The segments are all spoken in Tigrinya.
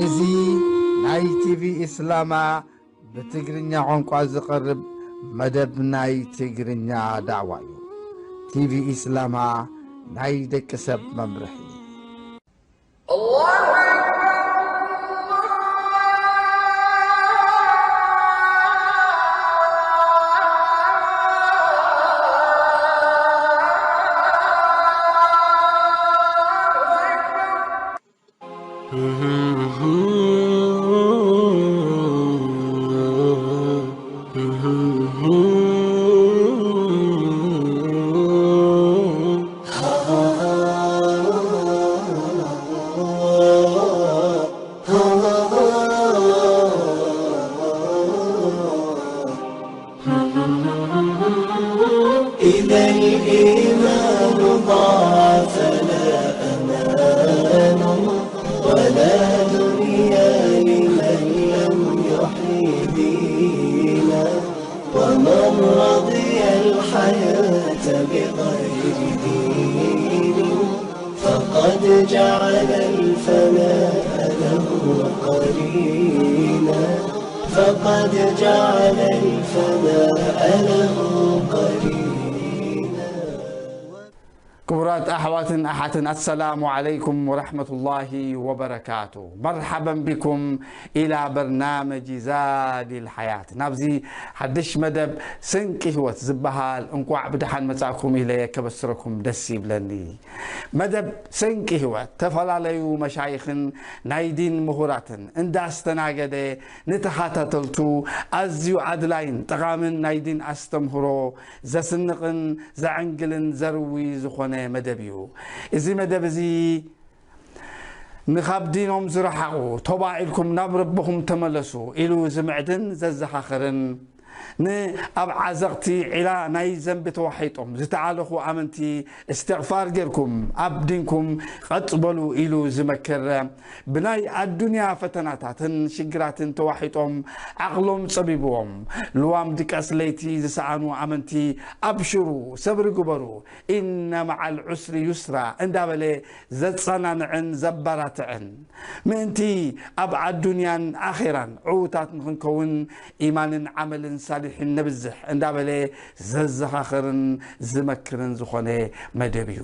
እዚ ናይ ቲቪ ኢስላማ ብትግርኛ ቋንቋ ዝቐርብ መደብ ናይ ትግርኛ ዳዕዋ እዩ። ቲቪ ኢስላማ፣ ናይ ደቂ ሰብ መምርሒ። إذا الإيمان ضاع فلا أمان ولا دنيا لمن لم يحيي دينا، ومن رضي الحياة بغير دين فقد جعل الفناء له قرينا، فقد جعل الفناء له قرينا. ክቡራት ኣሕዋትን ኣሓትን፣ ኣሰላሙ ዓለይኩም ወረሕመቱላሂ ወበረካቱ። መርሓበን ቢኩም ኢላ በርናመጂ ዛዲል ሓያት። ናብዚ ሓድሽ መደብ ስንቂ ህይወት ዝበሃል እንቋዕ ብደሓን መጻእኩም ኢለ ከበስረኩም ደስ ይብለኒ። መደብ ስንቂ ህይወት፣ ተፈላለዩ መሻይኽን ናይ ዲን ምሁራትን እንዳስተናገደ፣ ንተኸታተልቱ ኣዝዩ ኣድላይን ጠቓምን ናይ ዲን ኣስተምህሮ ዘስንቕን ዘዕንግልን ዘርዊ ዝኾነ መደብ እዩ። እዚ መደብ እዚ ንኻብ ዲኖም ዝረሓቑ፣ "ቶባ ኢልኩም ናብ ረብኹም ተመለሱ" ኢሉ ዝምዕድን ዘዘኻኽርን፣ ንኣብ ዓዘቕቲ ዒላ ናይ ዘንቢ ተዋሒጦም ዝተዓለኹ ኣመንቲ፣ "እስትቕፋር ጌርኩም ኣብ ዲንኩም ቀጥ በሉ" ኢሉ ዝመክር፣ ብናይ ኣዱንያ ፈተናታትን ሽግራትን ተዋሒጦም ዓቕሎም ጸቢብዎም፣ ልዋም ድቀስ ለይቲ ዝሰኣኑ ኣመንቲ፣ "ኣብሽሩ፣ ሰብሪ ግበሩ፣ ኢነ መዓል ዑስሪ ዩስራ" እንዳበለ ዘጸናንዕን ዘባራትዕን፣ ምእንቲ ኣብ ኣዱንያን ኣኼራን ዕዉታት ንኽንከውን፣ ኢማንን ዓመልን ሳሊሕን ነብዝሕ እንዳበለ ዘዘኻኽርን ዝመክርን ዝኾነ መደብ እዩ።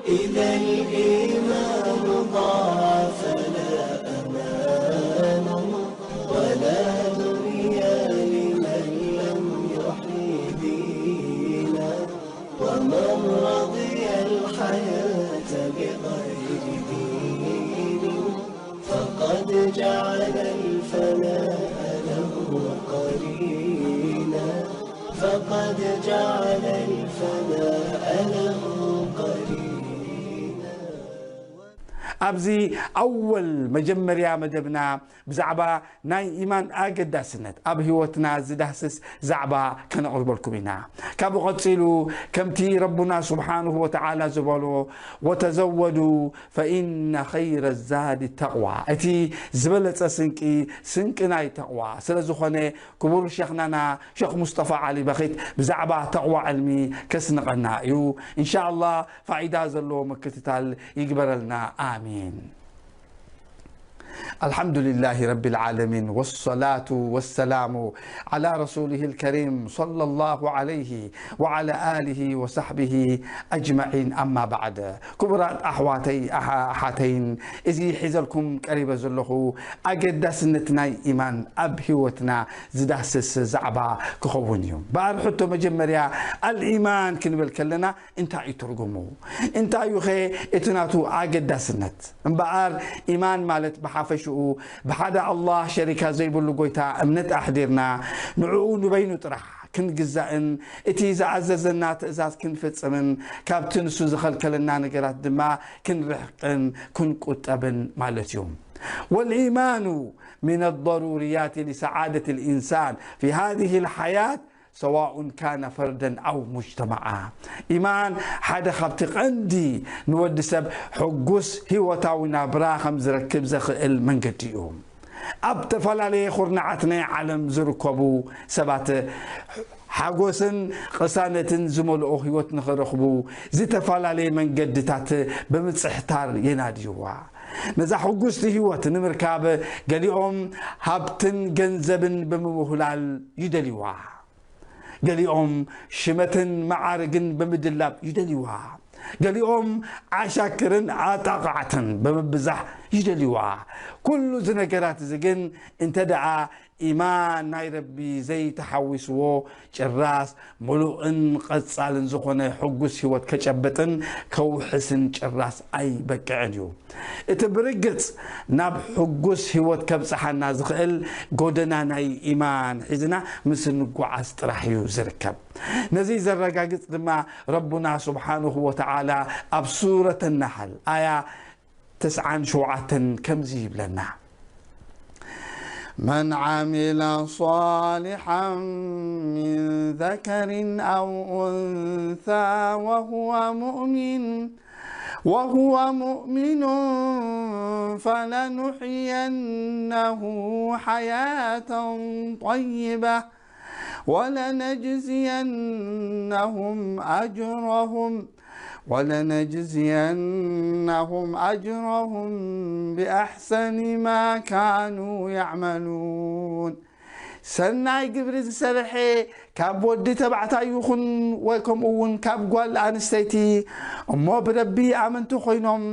إذا الإيمان ضاع فلا أمان ولا دنيا لمن لم يحيي دينا، ومن رضي الحياة بغير دين فقد جعل الفناء له قرينا، فقد جعل الفناء له قرينا. ኣብዚ ኣወል መጀመርያ መደብና ብዛዕባ ናይ ኢማን ኣገዳስነት ኣብ ህይወትና ዝዳህስስ ዛዕባ ከነቕርበልኩም ኢና። ካብኡ ቀጺሉ፣ ከምቲ ረቡና ስብሓንሁ ወተዓላ ዝበሎ፣ "ወተዘወዱ ፈኢነ ኸይረ ዛዲ ተቕዋ"፣ እቲ ዝበለጸ ስንቂ፣ ስንቂ ናይ ተቕዋ ስለ ዝኾነ፣ ክቡር ሸኽናና ሸኽ ሙስጠፋ ዓሊ በኺት ብዛዕባ ተቕዋ ዕልሚ ከስንቐና እዩ። እንሻ ኣላህ፣ ፋኢዳ ዘለዎ ምክትታል ይግበረልና። ኣሚን። الحمد لله رب العالمين، والصلاة والسلام على رسوله الكريم صلى الله عليه وعلى آله وصحبه أجمعين، أما بعد. ክቡራት ኣሕዋተይ፣ ኣሓ-፣ ኣሓተይን፣ እዚ ሒዘልኩም ቀሪበ ዘለኹ ኣገዳስነት ናይ ኢማን ኣብ ህይወትና ዝዳስስ ዛዕባ ክኸውን እዩ። በኣር ሕቶ መጀመርያ፣ ኣልኢማን ክንብል ከለና እንታይ እዩ ትርጉሙ? እንታይ እዩ ኸ እቲ ናቱ ኣገዳስነት? እምበኣር፣ ኢማን ማለት ብሓፈሽኡ ብሓደ ኣላህ ሸሪካ ዘይብሉ ጎይታ እምነት ኣሕዲርና፣ ንዕኡ ንበይኑ ጥራሕ ክንግዛእን እቲ ዝኣዘዘና ትእዛዝ ክንፍጽምን ካብቲ ንሱ ዝኸልከለና ነገራት ድማ ክንርሕቅን ክንቁጠብን ማለት እዩ። والإيمان من الضروريات لسعادة الإنسان في هذه الحياة سواء كان فردا أو مجتمعا. ኢማን ሓደ ካብቲ ቀንዲ ንወዲ ሰብ ሕጉስ ህይወታዊ ናብራ ከም ዝረክብ ዘኽእል መንገዲ እዩ። ኣብ ተፈላለየ ኩርናዓት ናይ ዓለም ዝርከቡ ሰባት ሓጎስን ቅሳነትን ዝመልኦ ህይወት ንኽረኽቡ ዝተፈላለየ መንገድታት ብምጽሕታር የናድይዋ። ነዛ ሕጉስቲ ህይወት ንምርካብ ገሊኦም ሃብትን ገንዘብን ብምውህላል ይደልይዋ። ገሊኦም ሽመትን መዓርግን ብምድላብ ይደልይዋ። ገሊኦም ዓሻክርን ኣጣቓዕትን ብምብዛሕ ይደልይዋ። ኩሉ እዚ ነገራት እዚ ግን እንተ ደኣ ኢማን ናይ ረቢ ዘይተሓዊስዎ ጭራስ ምሉእን ቀጻልን ዝኾነ ሕጉስ ህይወት ከጨብጥን ከውሕስን ጭራስ ኣይበቅዕን እዩ። እቲ ብርግጽ ናብ ሕጉስ ህይወት ከብጽሓና ዝኽእል ጎደና ናይ ኢማን ሒዝና ምስ እንጓዓዝ ጥራሕ እዩ ዝርከብ። ነዚ ዘረጋግጽ ድማ ረቡና ስብሓንሁ ወተዓላ ኣብ ሱረት ነሕል ኣያ ተስዓን ሸውዓተን ከምዚ ይብለና። من عمل صالحا من ذكر أو أنثى وهو مؤمن، وهو مؤمن فلنحيينه حياة طيبة ولنجزينهم أجرهم ولنجزينهم أجرهم بأحسن ما كانوا يعملون. ሰናይ ግብሪ ዝሰርሐ ካብ ወዲ ተባዕታይ ይኹን ወይ ከምኡ እውን ካብ ጓል ኣንስተይቲ፣ እሞ ብረቢ ኣመንቲ ኮይኖም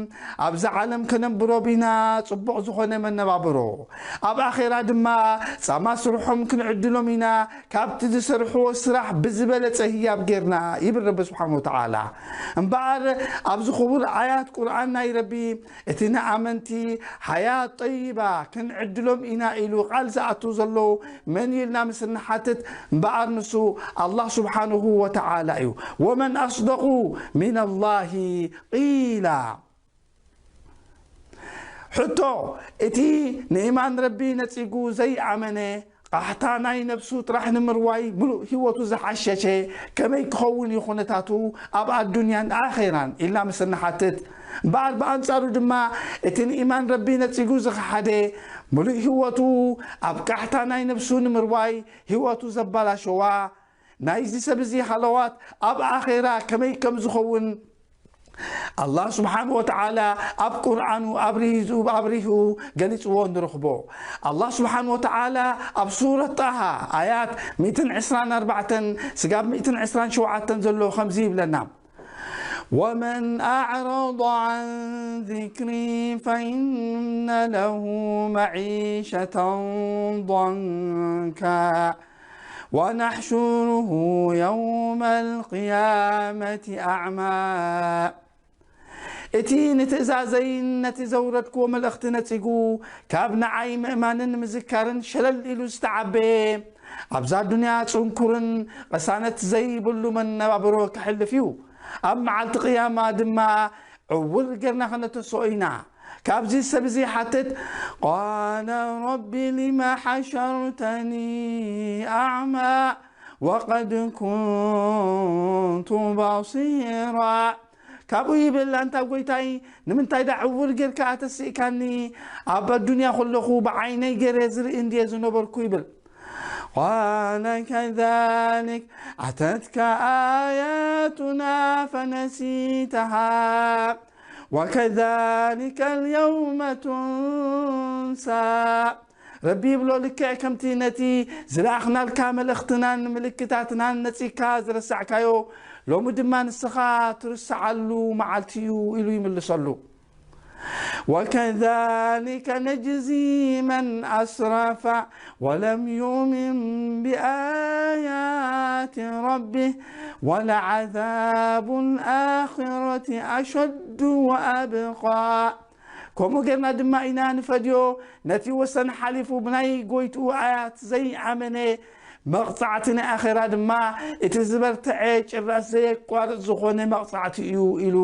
ኣብዛ ዓለም ከነንብሮም ኢና ጽቡቕ ዝኾነ መነባብሮ፣ ኣብ ኣኼራ ድማ ጻማ ስርሖም ክንዕድሎም ኢና፣ ካብቲ ዝሰርሕዎ ስራሕ ብዝበለጸ ህያብ ጌርና፣ ይብል ረቢ ስብሓን ወተዓላ። እምበኣር ኣብዚ ክቡር ኣያት ቁርኣን ናይ ረቢ እቲ ንኣመንቲ ሓያት ጠይባ ክንዕድሎም ኢና ኢሉ ቃል ዝኣቱ ዘሎ መን ኢልና ምስ እንሓትት፣ እምበኣር ንሱ ኣላህ ስብሓንሁ ወተዓላ እዩ። ወመን ኣስደቁ ሚነላሂ ቂላ። ሕቶ፣ እቲ ንኢማን ረቢ ነጺጉ ዘይኣመነ ቃሕታ ናይ ነብሱ ጥራሕ ንምርዋይ ምሉእ ህይወቱ ዝሓሸሸ ከመይ ክኸውን እዩ ኩነታቱ ኣብ ኣዱንያን ኣኼራን ኢልና ምስ እንሓትት፣ እምበኣር ብኣንጻሩ ድማ እቲ ንኢማን ረቢ ነጺጉ ዝኸሓደ ምሉእ ህይወቱ ኣብ ቃሕታ ናይ ነብሱ ንምርዋይ ህይወቱ ዘባላሸዋ ናይዚ ሰብ እዚ ሃለዋት ኣብ ኣኼራ ከመይ ከም ዝኸውን ኣላህ ስብሓን ወተዓላ ኣብ ቁርኣኑ ኣብሪዙ ኣብሪሁ ገሊጽዎ ንረኽቦ። ኣላህ ስብሓን ወተዓላ ኣብ ሱረት ጣሃ ኣያት ሚእትን ዕስራን ኣርባዕተን ስጋብ ሚእትን ዕስራን ሸውዓተን ዘሎ ከምዚ ይብለና። ومن أعرض عن ذكري فإن له معيشة ضنكا ونحشره يوم القيامة أعمى. እቲ ንትእዛዘይን ነቲ ዘውረድክዎ መልእኽቲ ነጺጉ ካብ ንዓይ ምእማንን ምዝካርን ሸለል ኢሉ ዝተዓበየ፣ ኣብዛ ዱንያ ጽንኩርን ቅሳነት ዘይብሉ መነባብሮ ከሕልፍ እዩ። ኣብ መዓልቲ ቅያማ ድማ ዕውር ጌርና ኸነተስኦ ኢና። ካብዚ ሰብ እዚ ይሓትት፣ قال رب لم حشرتني أعمى وقد كنت بصيرا. ካብኡ ይብል፣ ኣንታ ጎይታይ፣ ንምንታይ ዳ ዕውር ጌርካ ኣተሲእካኒ? ኣብ ኣዱንያ ከለኹ ብዓይነይ ገይረ ዝርኢ እንድየ ዝነበርኩ ይብል። قال كذلك أتتك آياتنا فنسيتها وكذلك اليوم تنسى. ረቢ ይብሎ፣ ልክዕ ከምቲ ነቲ ዝለኣኽናልካ መልእኽትናን ምልክታትናን ነጺካ ዝረሳዕካዮ፣ ሎሚ ድማ ንስኻ ትርስዓሉ መዓልቲ እዩ ኢሉ ይምልሰሉ። وكذلك نجزي من أسرف ولم يؤمن بآيات ربه ولعذاب الآخرة أشد وأبقى. ከምኡ ጌርና ድማ ኢና ንፈድዮ፣ ነቲ ወሰን ሓሊፉ ብናይ ጎይትኡ ኣያት ዘይኣመነ መቕጻዕቲ ናይ ኣኼራ ድማ እቲ ዝበርትዐ ጭራስ ዘየቋርጽ ዝኾነ መቕጻዕቲ እዩ ኢሉ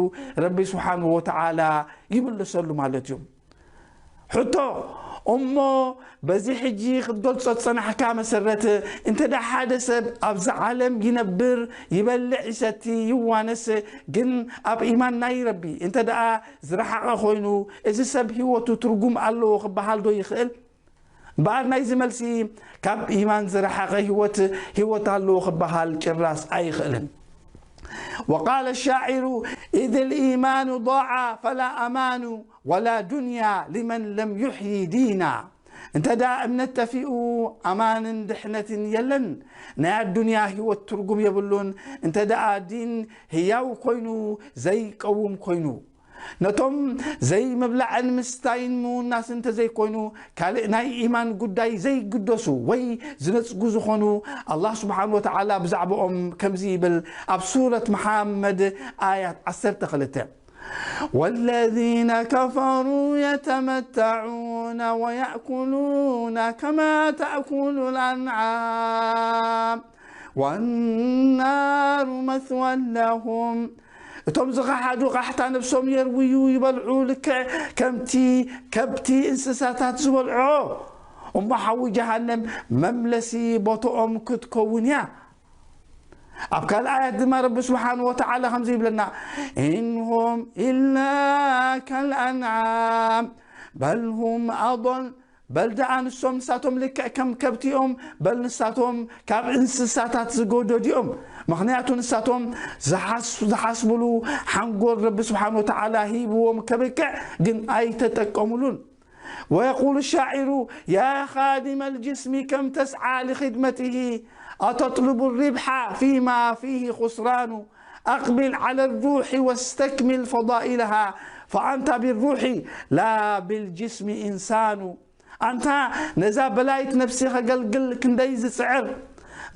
ረቢ ስብሓንሁ ወተዓላ ይምልሰሉ ማለት እዩ። ሕቶ፣ እሞ በዚ ሕጂ ክትገልጾ ዝጸናሕካ መሰረት፣ እንተ ደኣ ሓደ ሰብ ኣብዛ ዓለም ይነብር፣ ይበልዕ፣ ይሰቲ፣ ይዋነስ፣ ግን ኣብ ኢማን ናይ ረቢ እንተ ደኣ ዝረሓቐ ኮይኑ፣ እዚ ሰብ ህይወቱ ትርጉም ኣለዎ ክበሃል ዶ ይኽእል? እምበኣር ናይዚ መልሲ፣ ካብ ኢማን ዝረሓቐ ህይወት፣ ህይወት ኣለዎ ክበሃል ጭራስ ኣይኽእልን። وقال الشاعر: إذ الإيمان ضاع فلا أمان ولا دنيا لمن لم يحي دينا. እንተ ደኣ እምነት ጠፊኡ፣ ኣማንን ድሕነትን የለን። ናይ ኣዱንያ ህይወት ትርጉም የብሉን። እንተ ደኣ ዲን ህያው ኮይኑ፣ ዘይቀውም ኮይኑ። ነቶም ዘይምብላዕን ምስታይን ምውናስ እንተ ዘይኮይኑ፣ ካልእ ናይ ኢማን ጉዳይ ዘይግደሱ ወይ ዝነጽጉ ዝኾኑ፣ ኣላህ ስብሓን ወተዓላ ብዛዕባኦም ከምዚ ይብል ኣብ ሱረት መሓመድ ኣያት ዓሰርተ ክልተ። والذين كفروا يتمتعون ويأكلون كما تأكل الأنعام والنار مثوى لهم. እቶም ዝኸሓዱ ቃሕታ ነብሶም የርውዩ፣ ይበልዑ፣ ልክዕ ከምቲ ከብቲ እንስሳታት ዝበልዖ። እሞ ሓዊ ጀሃነም መምለሲ ቦትኦም ክትከውን እያ። ኣብ ካልእ ኣያት ድማ ረቢ ስብሓን ወተዓላ ከምዚ ይብለና፣ إن هم إلا كالأنعام بل هم أضل. በል ደኣ ንሶም ንሳቶም ልክዕ ከም ከብቲ እዮም፣ በል ንሳቶም ካብ እንስሳታት ዝጎደዱ እዮም። ምኽንያቱ ንሳቶም ዝሓስ-፣ ዝሓስብሉ ሓንጎል ረቢ ስብሓን ወተዓላ ሂብዎም ከብቅዕ ግን ኣይተጠቀሙሉን። ويقول الشاعر: يا خادم الجسم كم تسعى لخدمته أتطلب الربح فيما فيه خسران أقبل على الروح واستكمل فضائلها فأنت بالروح لا بالجسم إنسان. ኣንታ ነዛ በላይት ነፍሲ ከገልግል ክንደይ ዝጽዕር፣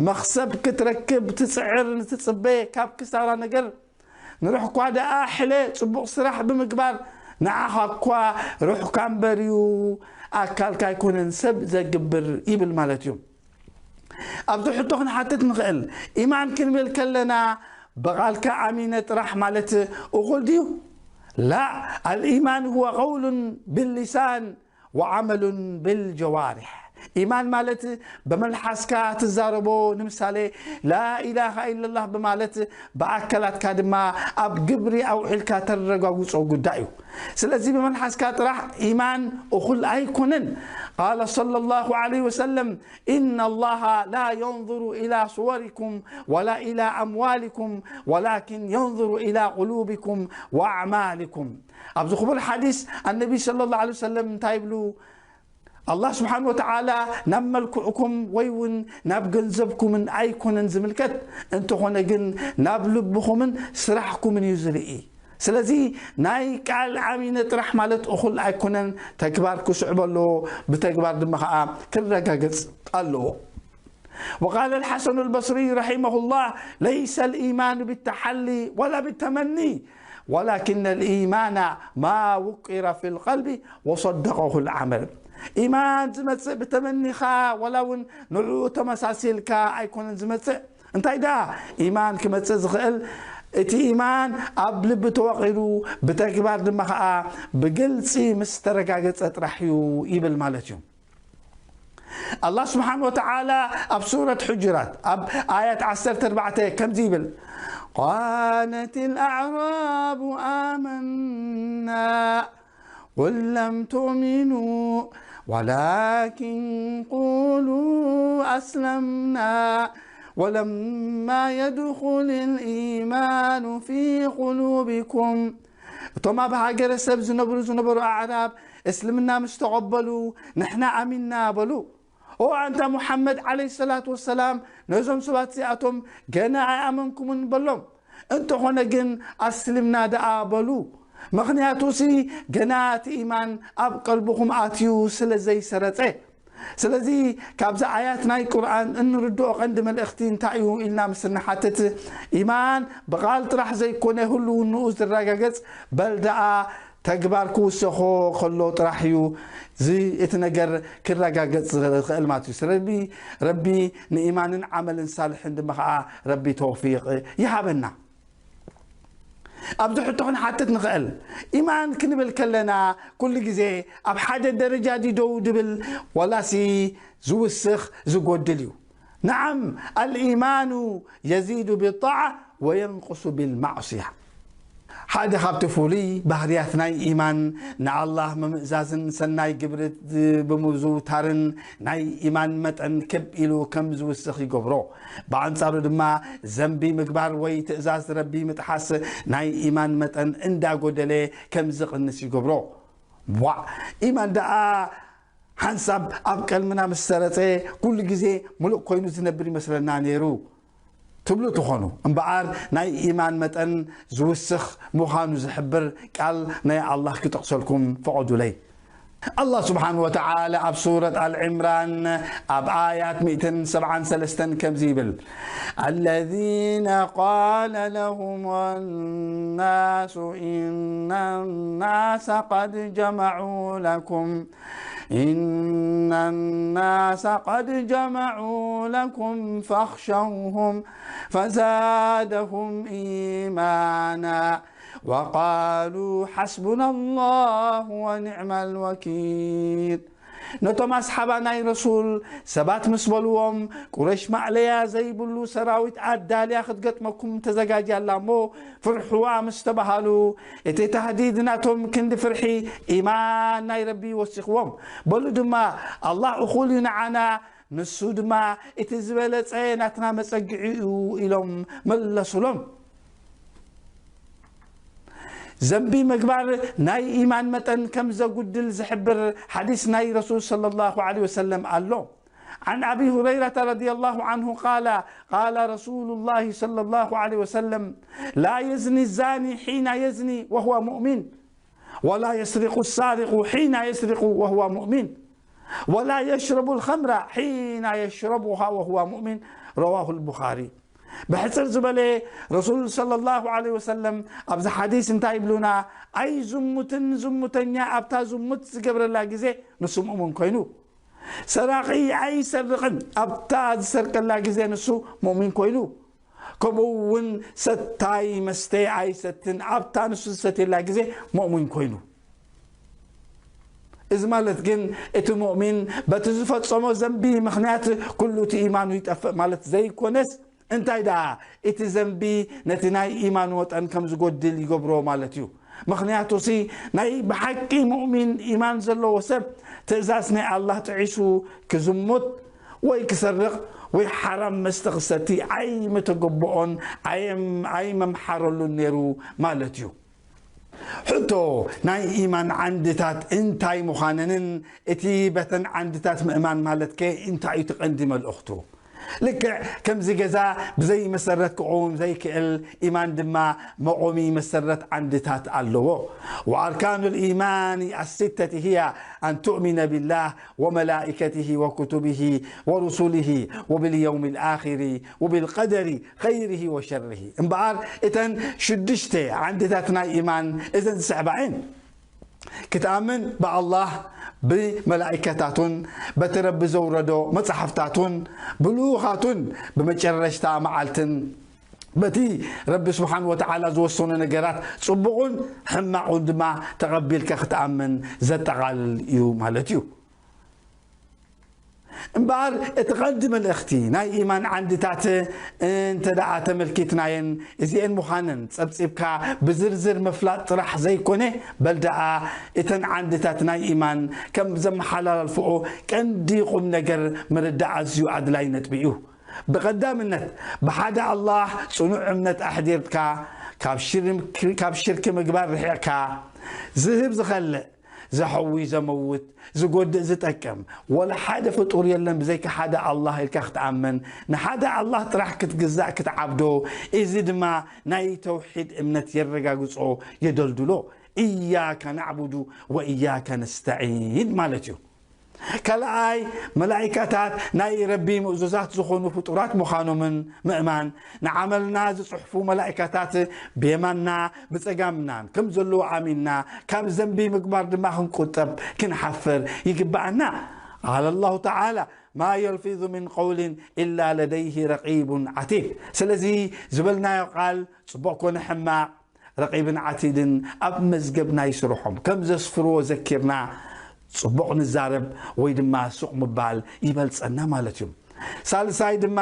መኽሰብ ክትረክብ ትጽዕር ንትጽበ ካብ ክሳራ ነገር፣ ንሩሕኳ ደኣ ሕለ ጽቡቕ ስራሕ ብምግባር ንዓኻ እኳ ሩሕካ እምበር እዩ ኣካልካ ኣይኮነን ሰብ ዘግብር ይብል ማለት እዩ። ኣብዚ ሕቶ ክንሓትት ንኽእል፣ ኢማን ክንብል ከለና ብቓልካ ኣሚነ ጥራሕ ማለት እኹል ድዩ? لا، الإيمان هو قول باللسان وعمل بالجوارح. ኢማን ማለት ብመልሓስካ ትዛረቦ፣ ንምሳሌ ላኢላሃ ኢለላህ ብማለት ብኣካላትካ ድማ ኣብ ግብሪ ኣውዒልካ ተረጋግጾ ጉዳይ እዩ። ስለዚ ብመልሓስካ ጥራሕ ኢማን እኹል ኣይኮነን። قال صلى الله عليه وسلم: إن الله لا ينظر إلى صوركم ولا إلى أموالكم ولكن ينظر إلى قلوبكم وأعمالكم. ኣብዚ ክቡር ሓዲስ ኣነቢ ሰለላሁ ዐለይሂ ወሰለም እንታይ ይብሉ? ኣላህ ስብሓን ወተዓላ ናብ መልክዕኩም ወይ እውን ናብ ገንዘብኩምን ኣይኮነን ዝምልከት፣ እንተኾነ ግን ናብ ልብኹምን ስራሕኩምን እዩ ዝርኢ። ስለዚ ናይ ቃል ኣሚነ ጥራሕ ማለት እኹል ኣይኮነን፣ ተግባር ክስዕቦ ኣለዎ፣ ብተግባር ድማ ኸዓ ክረጋገጽ ኣለዎ። وقال الحسن البصري رحمه الله: ليس الإيمان بالتحلي ولا بالتمني، ولكن الإيمان ما وقر في القلب وصدقه العمل. ኢማን ዝመጽእ ብተመኒኻ ወላ እውን ንዕኡ ተመሳሲልካ ኣይኮነን ዝመጽእ። እንታይ ደኣ ኢማን ክመጽእ ዝኽእል? እቲ ኢማን ኣብ ልቢ ተወቒሩ፣ ብተግባር ድማ ኸዓ ብግልጺ ምስ ተረጋገጸ ጥራሕ እዩ ይብል ማለት እዩ። ኣላህ ስብሓን ወተዓላ ኣብ ሱረት ሑጅራት ኣብ ኣያት ዓሰርተ ኣርባዕተ ከምዚ ይብል፣ قالت الأعراب آمنا قل لم تؤمنوا ولكن قولوا أسلمنا ولما يدخل الإيمان في قلوبكم. እቶም ኣብ ሃገረ ሰብ ዝነብሩ ዝነበሩ ኣዕራብ እስልምና ምስ ተቐበሉ ንሕና ኣሚንና በሉ። ኦ ኣንታ ሙሓመድ ዓለይሂ ሰላቱ ወሰላም ነዞም ሰባት እዚኣቶም ገና ኣይኣመንኩምን በሎም። እንተኾነ ግን ኣስልምና ደኣ በሉ። ምኽንያቱሲ ገና እቲ ኢማን ኣብ ቀልብኹም ኣትዩ ስለ ዘይሰረጸ። ስለዚ ካብዚ ኣያት ናይ ቁርኣን እንርድኦ ቀንዲ መልእኽቲ እንታይ እዩ ኢልና ምስ እንሓትት፣ ኢማን ብቓል ጥራሕ ዘይኮነ ህልውንኡ ዝረጋገጽ፣ በል ደኣ ተግባር ክውሰኾ ከሎ ጥራሕ እዩ እዚ እቲ ነገር ክረጋገጽ ዝኽእል ማለት እዩ። ስለዚ ረቢ ንኢማንን ዓመልን ሳልሕን ድማ ኸዓ ረቢ ተውፊቕ ይሃበና። ኣብዚ ሕቶ ክንሓትት ንኽእል። ኢማን ክንብል ከለና ኩሉ ግዜ ኣብ ሓደ ደረጃ ድዩ ደው ድብል፣ ዋላሲ ዝውስኽ ዝጎድል እዩ? ነዓም፣ ኣልኢማኑ የዚዱ ቢጣዓ ወየንቁሱ ቢልማዕስያ። ሓደ ካብቲ ፍሉይ ባህርያት ናይ ኢማን ንኣላህ ምምእዛዝን ሰናይ ግብሪ ብምዝውታርን ናይ ኢማን መጠን ክብ ኢሉ ከም ዝውስኽ ይገብሮ። ብኣንጻሩ ድማ ዘንቢ ምግባር ወይ ትእዛዝ ረቢ ምጥሓስ ናይ ኢማን መጠን እንዳጎደለ ከም ዝቕንስ ይገብሮ። ዋዕ! ኢማን ደኣ ሓንሳብ ኣብ ቀልምና ምስ ሰረጸ ኩሉ ግዜ ምሉእ ኮይኑ ዝነብር ይመስለና ነይሩ ትብሉ ትኾኑ። እምበኣር ናይ ኢማን መጠን ዝውስኽ ምዃኑ ዝሕብር ቃል ናይ ኣላህ ክጠቕሰልኩም ፍቐዱለይ። ኣላህ ስብሓን ወተዓላ ኣብ ሱረት ኣል ዕምራን ኣብ ኣያት ሚእትን ሰብዓን ሰለስተን ከምዚ ይብል፣ الذين قال لهم الناس إن الناس قد جمعوا لكم إن الناس قد جمعوا لكم فاخشوهم فزادهم إيمانا وقالوا حسبنا الله ونعم الوكيل። ነቶም ኣስሓባ ናይ ረሱል ሰባት ምስ በልዎም፣ ቁረሽ ማዕለያ ዘይብሉ ሰራዊት ኣዳልያ ክትገጥመኩም ተዘጋጅያ ኣላ እሞ ፍርሕዋ ምስ ተባሃሉ፣ እቲ ታህዲድ ናቶም ክንዲ ፍርሒ ኢማን ናይ ረቢ ወሲኽዎም። በሉ ድማ፣ ኣላህ እኹል እዩ ንዓና፣ ንሱ ድማ እቲ ዝበለጸ ናትና መጸግዒ እዩ ኢሎም መለሱሎም። ዘንቢ ምግባር ናይ ኢማን መጠን ከም ዘጉድል ዝሕብር ሓዲስ ናይ ረሱል ሰለላሁ ዐለይሂ ወሰለም ኣሎ። عن أبي هريرة رضي الله عنه قال قال رسول الله صلى الله عليه وسلم لا يزني الزاني حين يزني وهو مؤمن ولا يسرق السارق حين يسرق وهو مؤمن ولا يشرب الخمر حين يشربها وهو مؤمن رواه البخاري. ብሕጽር ዝበለ ረሱል ሰለላሁ ዐለይሂ ወሰለም ኣብዚ ሓዲስ እንታይ ይብሉና? ኣይዝሙትን ዝሙተኛ ኣብታ ዝሙት ዝገብረላ ግዜ ንሱ ሙእምን ኮይኑ፣ ሰራቒ ኣይሰርቕን ኣብታ ዝሰርቀላ ግዜ ንሱ ሙእሚን ኮይኑ፣ ከምኡ እውን ሰታይ መስተ ኣይሰትን ኣብታ ንሱ ዝሰትየላ ግዜ ሙእሚን ኮይኑ። እዚ ማለት ግን እቲ ሙእሚን በቲ ዝፈጸሞ ዘንቢ ምኽንያት ኩሉ እቲ ኢማኑ ይጠፍእ ማለት ዘይኮነስ፣ እንታይ ደኣ እቲ ዘንቢ ነቲ ናይ ኢማን ወጠን ከም ዝጎድል ይገብሮ ማለት እዩ። ምኽንያቱሲ ናይ ብሓቂ ሙእሚን ኢማን ዘለዎ ሰብ ትእዛዝ ናይ ኣላህ ጥዒሱ ክዝሙት ወይ ክሰርቕ ወይ ሓራም መስተ ክሰቲ ኣይምተገበኦን ኣየም-፣ ኣይመምሓረሉን ነይሩ ማለት እዩ። ሕቶ፣ ናይ ኢማን ዓንድታት እንታይ ምዃነንን እቲ በተን ዓንድታት ምእማን ማለትከ እንታይ እዩ እቲ ቀንዲ መልእኽቱ? ልክዕ ከምዚ ገዛ ብዘይ መሰረት ክቆውም ዘይክእል፣ ኢማን ድማ መቆሚ መሰረት ዓንድታት ኣለዎ። وأركان الإيمان الستة هي أن تؤمن بالله وملائكته وكتبه ورسله وباليوم الآخر وبالقدر خيره وشره. እምበኣር እተን ሽዱሽተ ዓንድታት ናይ ኢማን እዘን ዝስዕባ እየን። ክትኣምን ብኣላህ፣ ብመላኢካታቱን፣ በቲ ረቢ ዘውረዶ መጻሕፍታቱን፣ ብልኡኻቱን፣ ብመጨረሽታ መዓልትን፣ በቲ ረቢ ስብሓን ወተዓላ ዝወሰኖ ነገራት ጽቡቑን ሕማቑን ድማ ተቐቢልካ ክትኣምን ዘጠቓልል እዩ ማለት እዩ። እምበኣር እቲ ቐንዲ መልእኽቲ ናይ ኢማን ዓንድታት እንተ ደኣ ተመልኪትናየን እዚኤን ምዃነን ጸብጺብካ ብዝርዝር ምፍላጥ ጥራሕ ዘይኮነ፣ በል ደኣ እተን ዓንድታት ናይ ኢማን ከም ዘመሓላልፍኦ ቀንዲ ቁም ነገር ምርዳእ ኣዝዩ ኣድላይ ነጥቢ እዩ። ብቐዳምነት ብሓደ ኣላህ ጽኑዕ እምነት ኣሕዲርካ፣ ካብ ሽርክ-፣ ካብ ሽርኪ ምግባር ርሒቕካ፣ ዝህብ ዝኸልእ፣ ዘሐዊ ዘመውት፣ ዝጎድእ ዝጠቅም ወላ ሓደ ፍጡር የለን ብዘይካ ሓደ ኣላህ ኢልካ ክትኣምን፣ ንሓደ ኣላህ ጥራሕ ክትግዛእ ክትዓብዶ፣ እዚ ድማ ናይ ተውሒድ እምነት የረጋግጾ፣ የደልድሎ። ኢያከ ናዕቡዱ ወኢያከ ነስተዒን ማለት እዩ። ካልኣይ፣ መላኢካታት ናይ ረቢ ምእዙዛት ዝኾኑ ፍጡራት ምዃኖምን ምእማን፣ ንዓመልና ዝጽሕፉ መላኢካታት ብየማንና ብጸጋምናን ከም ዘለዉ ኣሚንና፣ ካብ ዘንቢ ምግባር ድማ ክንቁጠብ ክንሓፍር ይግብኣና። ቃለ ላሁ ተዓላ፣ ማ የልፊዙ ምን ቀውሊን ኢላ ለደይሂ ረቂቡን ዓቲድ። ስለዚ ዝበልናዮ ቃል ጽቡቕ ኮነ ሕማቕ፣ ረቂብን ዓቲድን ኣብ መዝገብ ናይ ስርሖም ከም ዘስፍርዎ ዘኪርና ጽቡቕ ንዛረብ ወይ ድማ ሱቕ ምባል ይበልጸና ማለት እዩ። ሳልሳይ ድማ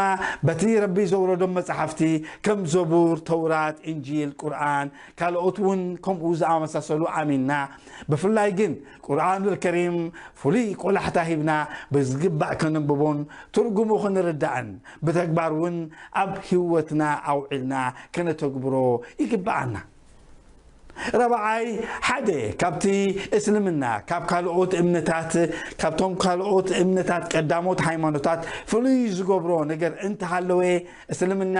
በቲ ረቢ ዘውረዶም መጻሕፍቲ ከም ዘቡር፣ ተውራት፣ እንጂል፣ ቁርኣን፣ ካልኦት እውን ከምኡ ዝኣመሳሰሉ ኣሚንና፣ ብፍላይ ግን ቁርኣኑል ከሪም ፍሉይ ቆላሕታ ሂብና ብዝግባእ ከነንብቦን ትርጉሙ ክንርዳእን ብተግባር እውን ኣብ ህይወትና ኣውዒልና ከነተግብሮ ይግብኣና። ረብዓይ ሓደ ካብቲ እስልምና ካብ ካልኦት እምነታት ካብቶም ካልኦት እምነታት ቀዳሞት ሃይማኖታት ፍሉይ ዝገብሮ ነገር እንተሃለወ እስልምና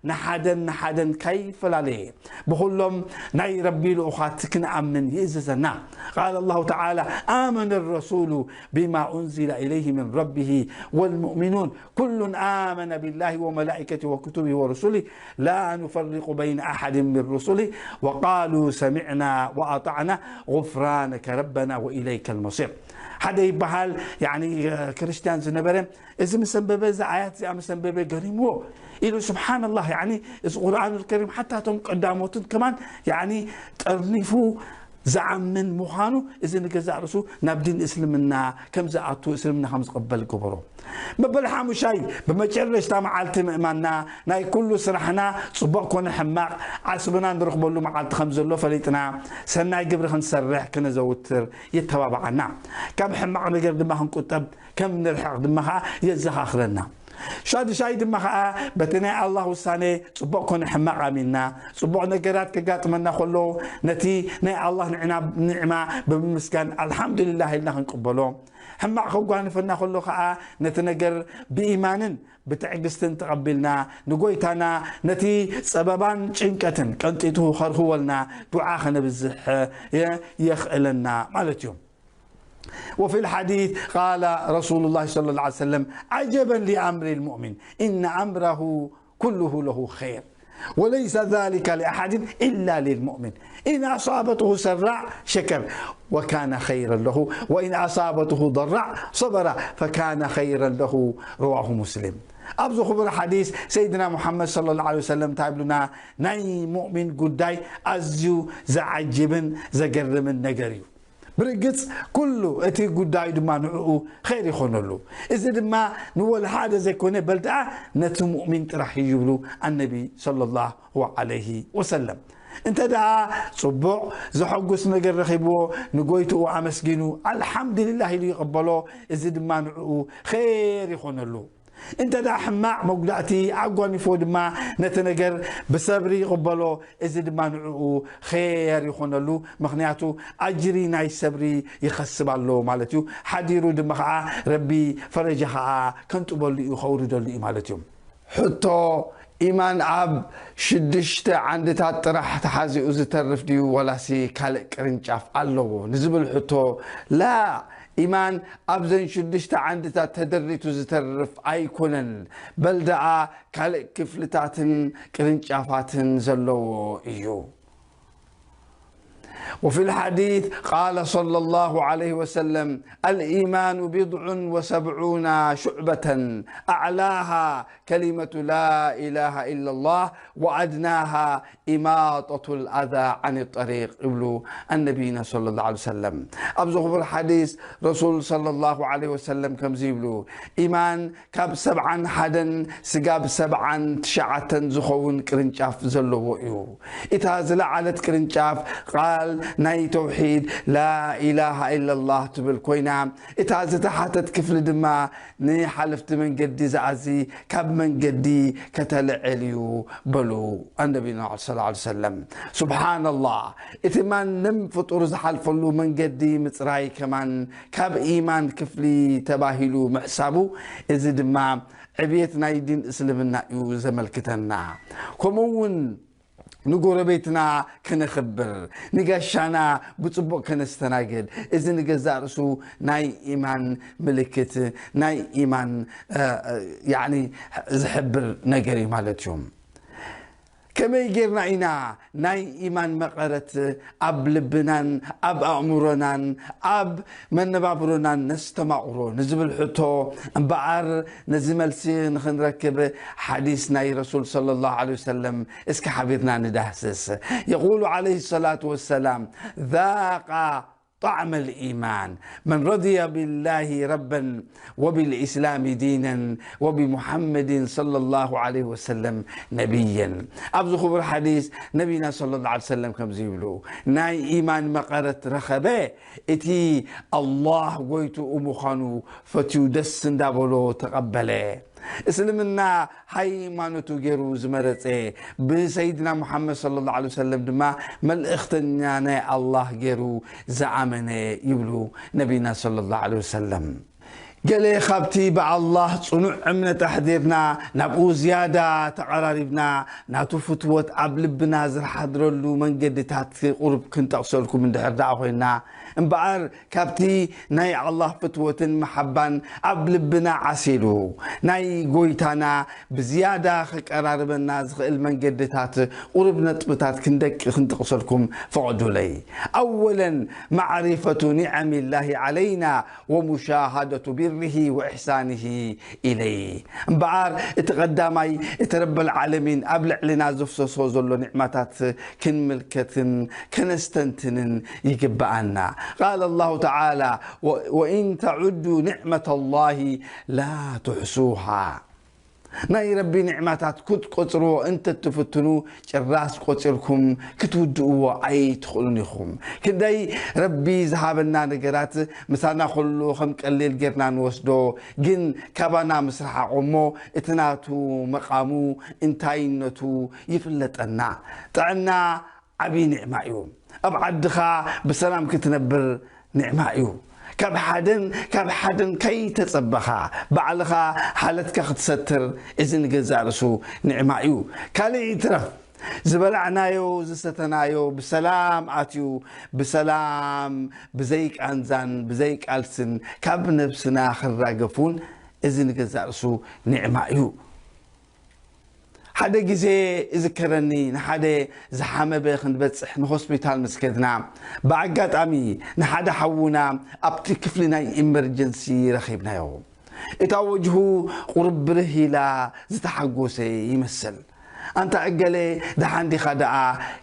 ንሓደን ንሓደን ካይፈላለየ ብኩሎም ናይ ረቢ ልኡኻት ክንኣምን ይእዝዘና። قال الله تعالى: آمن الرسول بما أنزل إليه من ربه والمؤمنون كل آمن بالله وملائكته وكتبه ورسله لا نفرق بين أحد من رسله وقالوا سمعنا وأطعنا غفرانك ربنا وإليك المصير. ሓደ ይበሃል ያኒ ክርስቲያን ዝነበረ እዚ ምስ ኣንበበ፣ እዚ ኣያት እዚኣ ምስ ኣንበበ ገሪምዎ ኢሉ። ስብሓንላህ፣ ያኒ እዚ ቁርኣኑል ከሪም ሓታ እቶም ቀዳሞትን ከማን ያኒ ጠርኒፉ ዝኣምን ምዃኑ፣ እዚ ንገዛእ ርእሱ ናብ ዲን እስልምና ከም ዝኣቱ፣ እስልምና ከም ዝቕበል ገበሮ። መበል ሓሙሻይ፣ ብመጨረሽታ መዓልቲ ምእማንና ናይ ኩሉ ስራሕና ጽቡቕ ኮነ ሕማቕ ዓስብና ንረኽበሉ መዓልቲ ከም ዘሎ ፈሊጥና ሰናይ ግብሪ ክንሰርሕ ክነዘውትር የተባብዓና። ካብ ሕማቕ ነገር ድማ ክንቁጠብ ከም ንርሕቕ ድማ ኸኣ የዘኻኽረና። ሻድሻይ ድማ ኸኣ በቲ ናይ ኣላህ ውሳኔ ጽቡቕ ኮነ ሕማቕ ኣሚንና፣ ጽቡቕ ነገራት ከጋጥመና ከሎ ነቲ ናይ ኣላህ ንዕና-፣ ንዕማ ብምምስጋን ኣልሓምዱሊላህ ኢልና ክንቅበሎ፣ ሕማቕ ከጓንፈና ከሎ ኸኣ ነቲ ነገር ብኢማንን ብትዕግስትን ተቐቢልና ንጎይታና ነቲ ጸበባን ጭንቀትን ቀንጢጡ ከርህወልና ዱዓ ከነብዝሕ የ-፣ የኽእለና ማለት እዩ። وفي الحديث قال رسول الله صلى الله عليه وسلم: عجبا لأمر المؤمن إن أمره كله له خير وليس ذلك لأحد إلا للمؤمن إن أصابته سراء شكر وكان خيرا له وإن أصابته ضراء صبر فكان خيرا له رواه مسلم. ኣብዚ ክቡር ሓዲስ ሰይድና ሙሓመድ ሰለላሁ ዐለይሂ ወሰለም እንታይ ይብሉና? ናይ ሙእሚን ጉዳይ ኣዝዩ ዘዓጅብን ዘገርምን ነገር እዩ። ብርግጽ ኩሉ እቲ ጉዳይ ድማ ንዕኡ ኸይር ይኾነሉ። እዚ ድማ ንወላ ሓደ ዘይኮነ በል ደኣ ነቲ ሙእሚን ጥራሕ እዩ ይብሉ ኣነቢ ሰለላሁ ዐለይሂ ወሰለም። እንተ ደኣ ጽቡቕ ዘሐጉስ ነገር ረኺብዎ ንጎይትኡ ኣመስጊኑ ኣልሓምዱሊላህ ኢሉ ይቕበሎ፣ እዚ ድማ ንዕኡ ኸይር ይኾነሉ። እንተ ደኣ ሕማቕ መጉዳእቲ ኣጓኒፎ ድማ ነቲ ነገር ብሰብሪ ይቕበሎ፣ እዚ ድማ ንዕኡ ኸይር ይኾነሉ። ምኽንያቱ ኣጅሪ ናይ ሰብሪ ይኸስብ ኣሎ ማለት እዩ። ሓዲሩ ድማ ኸኣ ረቢ ፈረጃ ኸኣ ከንጥበሉ እዩ፣ ከውርደሉ እዩ ማለት እዩ። ሕቶ፣ ኢማን ኣብ ሽዱሽተ ዓንድታት ጥራሕ ተሓዚኡ ዝተርፍ ድዩ ወላሲ ካልእ ቅርንጫፍ ኣለዎ ንዝብል ሕቶ፣ ላ፣ ኢማን ኣብዘን ሽዱሽተ ዓንድታት ተደሪቱ ዝተርፍ ኣይኮነን፣ በል ደኣ ካልእ ክፍልታትን ቅርንጫፋትን ዘለዎ እዩ። وفي الحديث قال صلى الله عليه وسلم: الإيمان بضع وسبعون شعبة، أعلاها كلمة لا إله إلا الله وأدناها إماطة الأذى عن الطريق ይብሉ ኣነቢና ሰለላሁ ዐለይሂ ወሰለም። ኣብዚ ክቡር ሓዲስ ረሱል ሰለላሁ ዐለይሂ ወሰለም ከምዚ ይብሉ፣ ኢማን ካብ ሰብዓን ሓደን ስጋብ ሰብዓን ትሽዓተን ዝኸውን ቅርንጫፍ ዘለዎ እዩ። እታ ዝለዓለት ቅርንጫፍ ቃል ናይ ተውሒድ ላኢላሃ ኢለላህ ትብል ኮይና፣ እታ ዝተሓተት ክፍሊ ድማ ንሓለፍቲ መንገዲ ዝኣዚ ካብ መንገዲ ከተልዕል እዩ በሉ ኣነቢና ሰለላሁ ዐለይሂ ወሰለም። ሱብሓነላህ፣ እቲ ማንም ፍጡር ዝሓልፈሉ መንገዲ ምጽራይ ከማን ካብ ኢማን ክፍሊ ተባሂሉ ምሕሳቡ፣ እዚ ድማ ዕብየት ናይ ዲን እስልምና እዩ ዘመልክተና። ከምኡ እውን ንጎረቤትና ክነኽብር፣ ንጋሻና ብጽቡቕ ከነስተናግድ፣ እዚ ንገዛእ ርእሱ ናይ ኢማን ምልክት፣ ናይ ኢማን፣ እ፣ እ፣ ያዕኒ ዝሕብር ነገር እዩ ማለት እዩ። ከመይ ጌርና ኢና ናይ ኢማን መቐረት ኣብ ልብናን ኣብ ኣእምሮናን ኣብ መነባብሮናን ነስተማቕሮ ንዝብል ሕቶ፣ እምበኣር ነዚ መልሲ ንኽንረክብ ሓዲስ ናይ ረሱል ሰለላሁ ዐለይሂ ወሰለም እስኪ ሓቢርና ንዳህስስ። የቁሉ ዐለይሂ ሰላቱ ወሰላም፣ ذاق طعم الإيمان من رضي بالله ربا وبالإسلام دينا وبمحمد صلى الله عليه وسلم نبيا። ኣብዚ ክቡር ሓዲስ ነቢና ሰለላሁ ዐለይሂ ወሰለም ከምዚ ይብሉ፣ ናይ ኢማን መቐረት ረኸበ፣ እቲ ኣላህ ጎይትኡ ምዃኑ ፈትዩ ደስ እንዳበሎ ተቐበለ። እስልምና ሃይማኖቱ ገይሩ ዝመረጸ፣ ብሰይድና ሙሓመድ ሰለላሁ ዐለይሂ ወሰለም ድማ መልእኽተኛ ናይ ኣላህ ገይሩ ዝኣመነ ይብሉ ነቢና ሰለላሁ ዐለይሂ ወሰለም። ገለ ካብቲ ብኣላህ ጽኑዕ እምነት ኣሕዲርና፣ ናብኡ ዝያዳ ተቐራሪብና፣ ናቱ ፍትወት ኣብ ልብና ዝሓድረሉ መንገድታት ቁሩብ ክንጠቕሰልኩም እንድሕር ደኣ ኮይንና፣ እምበኣር ካብቲ ናይ ኣላህ ፍትወትን መሓባን ኣብ ልብና ዓሲሉ፣ ናይ ጎይታና ብዝያዳ ከቀራርበና ዝኽእል መንገድታት ቁሩብ ነጥብታት ክንደቂ ክንጥቕሰልኩም ፍቐዱለይ። ኣወለን፣ ማዕሪፈቱ ኒዓሚላሂ ዓለይና ወሙሻሃደቱ ቢርሂ ወኢሕሳንሂ ኢለይ። እምበኣር እቲ ቀዳማይ፣ እቲ ረበል ዓለሚን ኣብ ልዕልና ዘፍሰሶ ዘሎ ኒዕማታት ክንምልከትን ከነስተንትንን ይግብኣና። ቃለ ላሁ ተዓላ፣ "ወ-፣ ወኢን ተዑዱ ኒዕመተ ላሂ ላ ቱሕሱሃ።" ናይ ረቢ ኒዕማታት ክትቆጽርዎ እንተትፍትኑ፣ ጭራስ ቆጺርኩም ክትውድእዎ ኣይትኽእሉን ኢኹም። ክንደይ ረቢ ዝሃበና ነገራት ምሳና ኩሉ ከም ቀሊል ጌርና ንወስዶ፣ ግን ካባና ምስ ረሓቖ እሞ፣ እቲ ናቱ መቓሙ እንታይነቱ ይፍለጠና። ጥዕና ዓብዪ ኒዕማ እዩ። ኣብ ዓድኻ ብሰላም ክትነብር ኒዕማ እዩ። ካብ ሓደን ካብ ሓደን ከይተጸበኻ፣ ባዕልኻ ሓለትካ ክትሰትር፣ እዚ ንገዛእ ርእሱ ኒዕማ እዩ። ካልእ ይትረፍ፣ ዝበላዕናዮ ዝሰተናዮ ብሰላም ኣትዩ፣ ብሰላም፣ ብዘይ ቃንዛን ብዘይ ቃልስን ካብ ነብስና ክራገፍ እውን፣ እዚ ንገዛእ ርእሱ ኒዕማ እዩ። ሓደ ግዜ እዝከረኒ፣ ንሓደ ዝሓመመ ክንበጽሕ ንሆስፒታል ምስ ከድና፣ ብኣጋጣሚ ንሓደ ሓውና ኣብቲ ክፍሊ ናይ ኢመርጀንሲ ረኺብናዮ። እታ ወጅሁ ቁሩብ ብርህ ኢላ ዝተሓጎሰ ይመስል። "ኣንታ እገሌ፣ ደሓን ዲኻ ደኣ?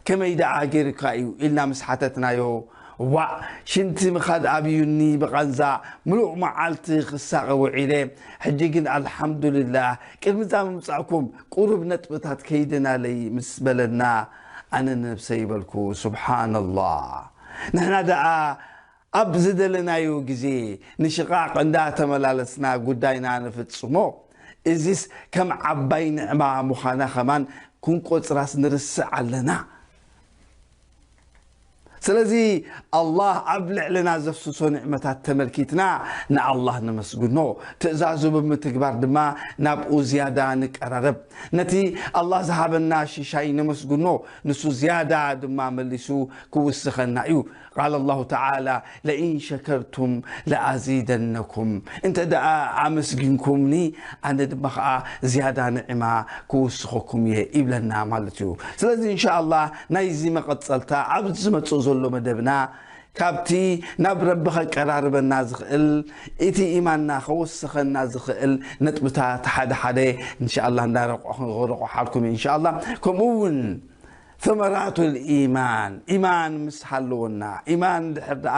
ከመይ ደኣ ገይሩካ እዩ?" ኢልና ምስ ሓተትናዮ፣ "ዋእ፣ ሽንቲ ምኻድ ኣብዩኒ ብቓንዛ፣ ምሉእ መዓልቲ ክሳቐ ውዒለ፣ ሕጂ ግን ኣልሓምዱሊላህ፣ ቅድሚ እዛ ምምጻእኩም ቁሩብ ነጥብታት ከይደናለይ" ምስ በለና፣ ኣነ ንነብሰይ በልኩ፣ "ሱብሓነላህ፣ ንሕና ደኣ ኣብ ዝደለናዮ ግዜ ንሽቓቕ እንዳተመላለስና ጉዳይና ንፍጽሞ፣ እዚስ ከም ዓባይ ንዕማ ምዃና ከማን ክንቆጽራስ ንርስዕ ኣለና?" ስለዚ ኣላህ ኣብ ልዕልና ዘፍስሶ ንዕመታት ተመልኪትና ንኣላህ ነመስግኖ፣ ትእዛዙ ብምትግባር ድማ ናብኡ ዝያዳ ንቀራረብ። ነቲ ኣላህ ዝሃበና ሽሻይ ነመስግኖ፣ ንሱ ዝያዳ ድማ መሊሱ ክውስኸና እዩ። ቃለ ላሁ ተዓላ፣ "ለኢን ሸከርቱም ለኣዚደነኩም"፣ እንተ ደኣ ኣመስጊንኩምኒ፣ ኣነ ድማ ኸዓ ዝያዳ ንዕማ ክውስኸኩም እየ ይብለና ማለት እዩ። ስለዚ እንሻኣላህ ናይዚ መቐጸልታ ኣብ ዝመጽእ ዘሎ መደብና ካብቲ ናብ ረቢ ከቀራርበና ዝኽእል፣ እቲ ኢማንና ከወስኸና ዝኽእል ነጥብታት ሓደ ሓደ እንሻኣላህ እንዳረቆ-፣ ረቆሓልኩም እየ እንሻኣላህ። ከምኡ እውን ثمرات الإيمان، ኢማን ምስ ሃለወና፣ ኢማን ድሕር ደኣ፣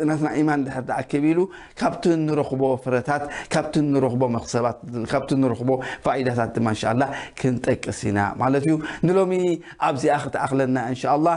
ናትና ኢማን ድሕር ደኣ ከቢሉ፣ ካብቲ ንረኽቦ ፍረታት፣ ካብቲ ንረኽቦ መኽሰባት፣ ካብቲ ንረኽቦ ፋኢዳታት ድማ እንሻኣላህ ክንጠቅስ ኢና ማለት እዩ። ንሎሚ ኣብዚኣ ክትኣኽለና እንሻኣላህ።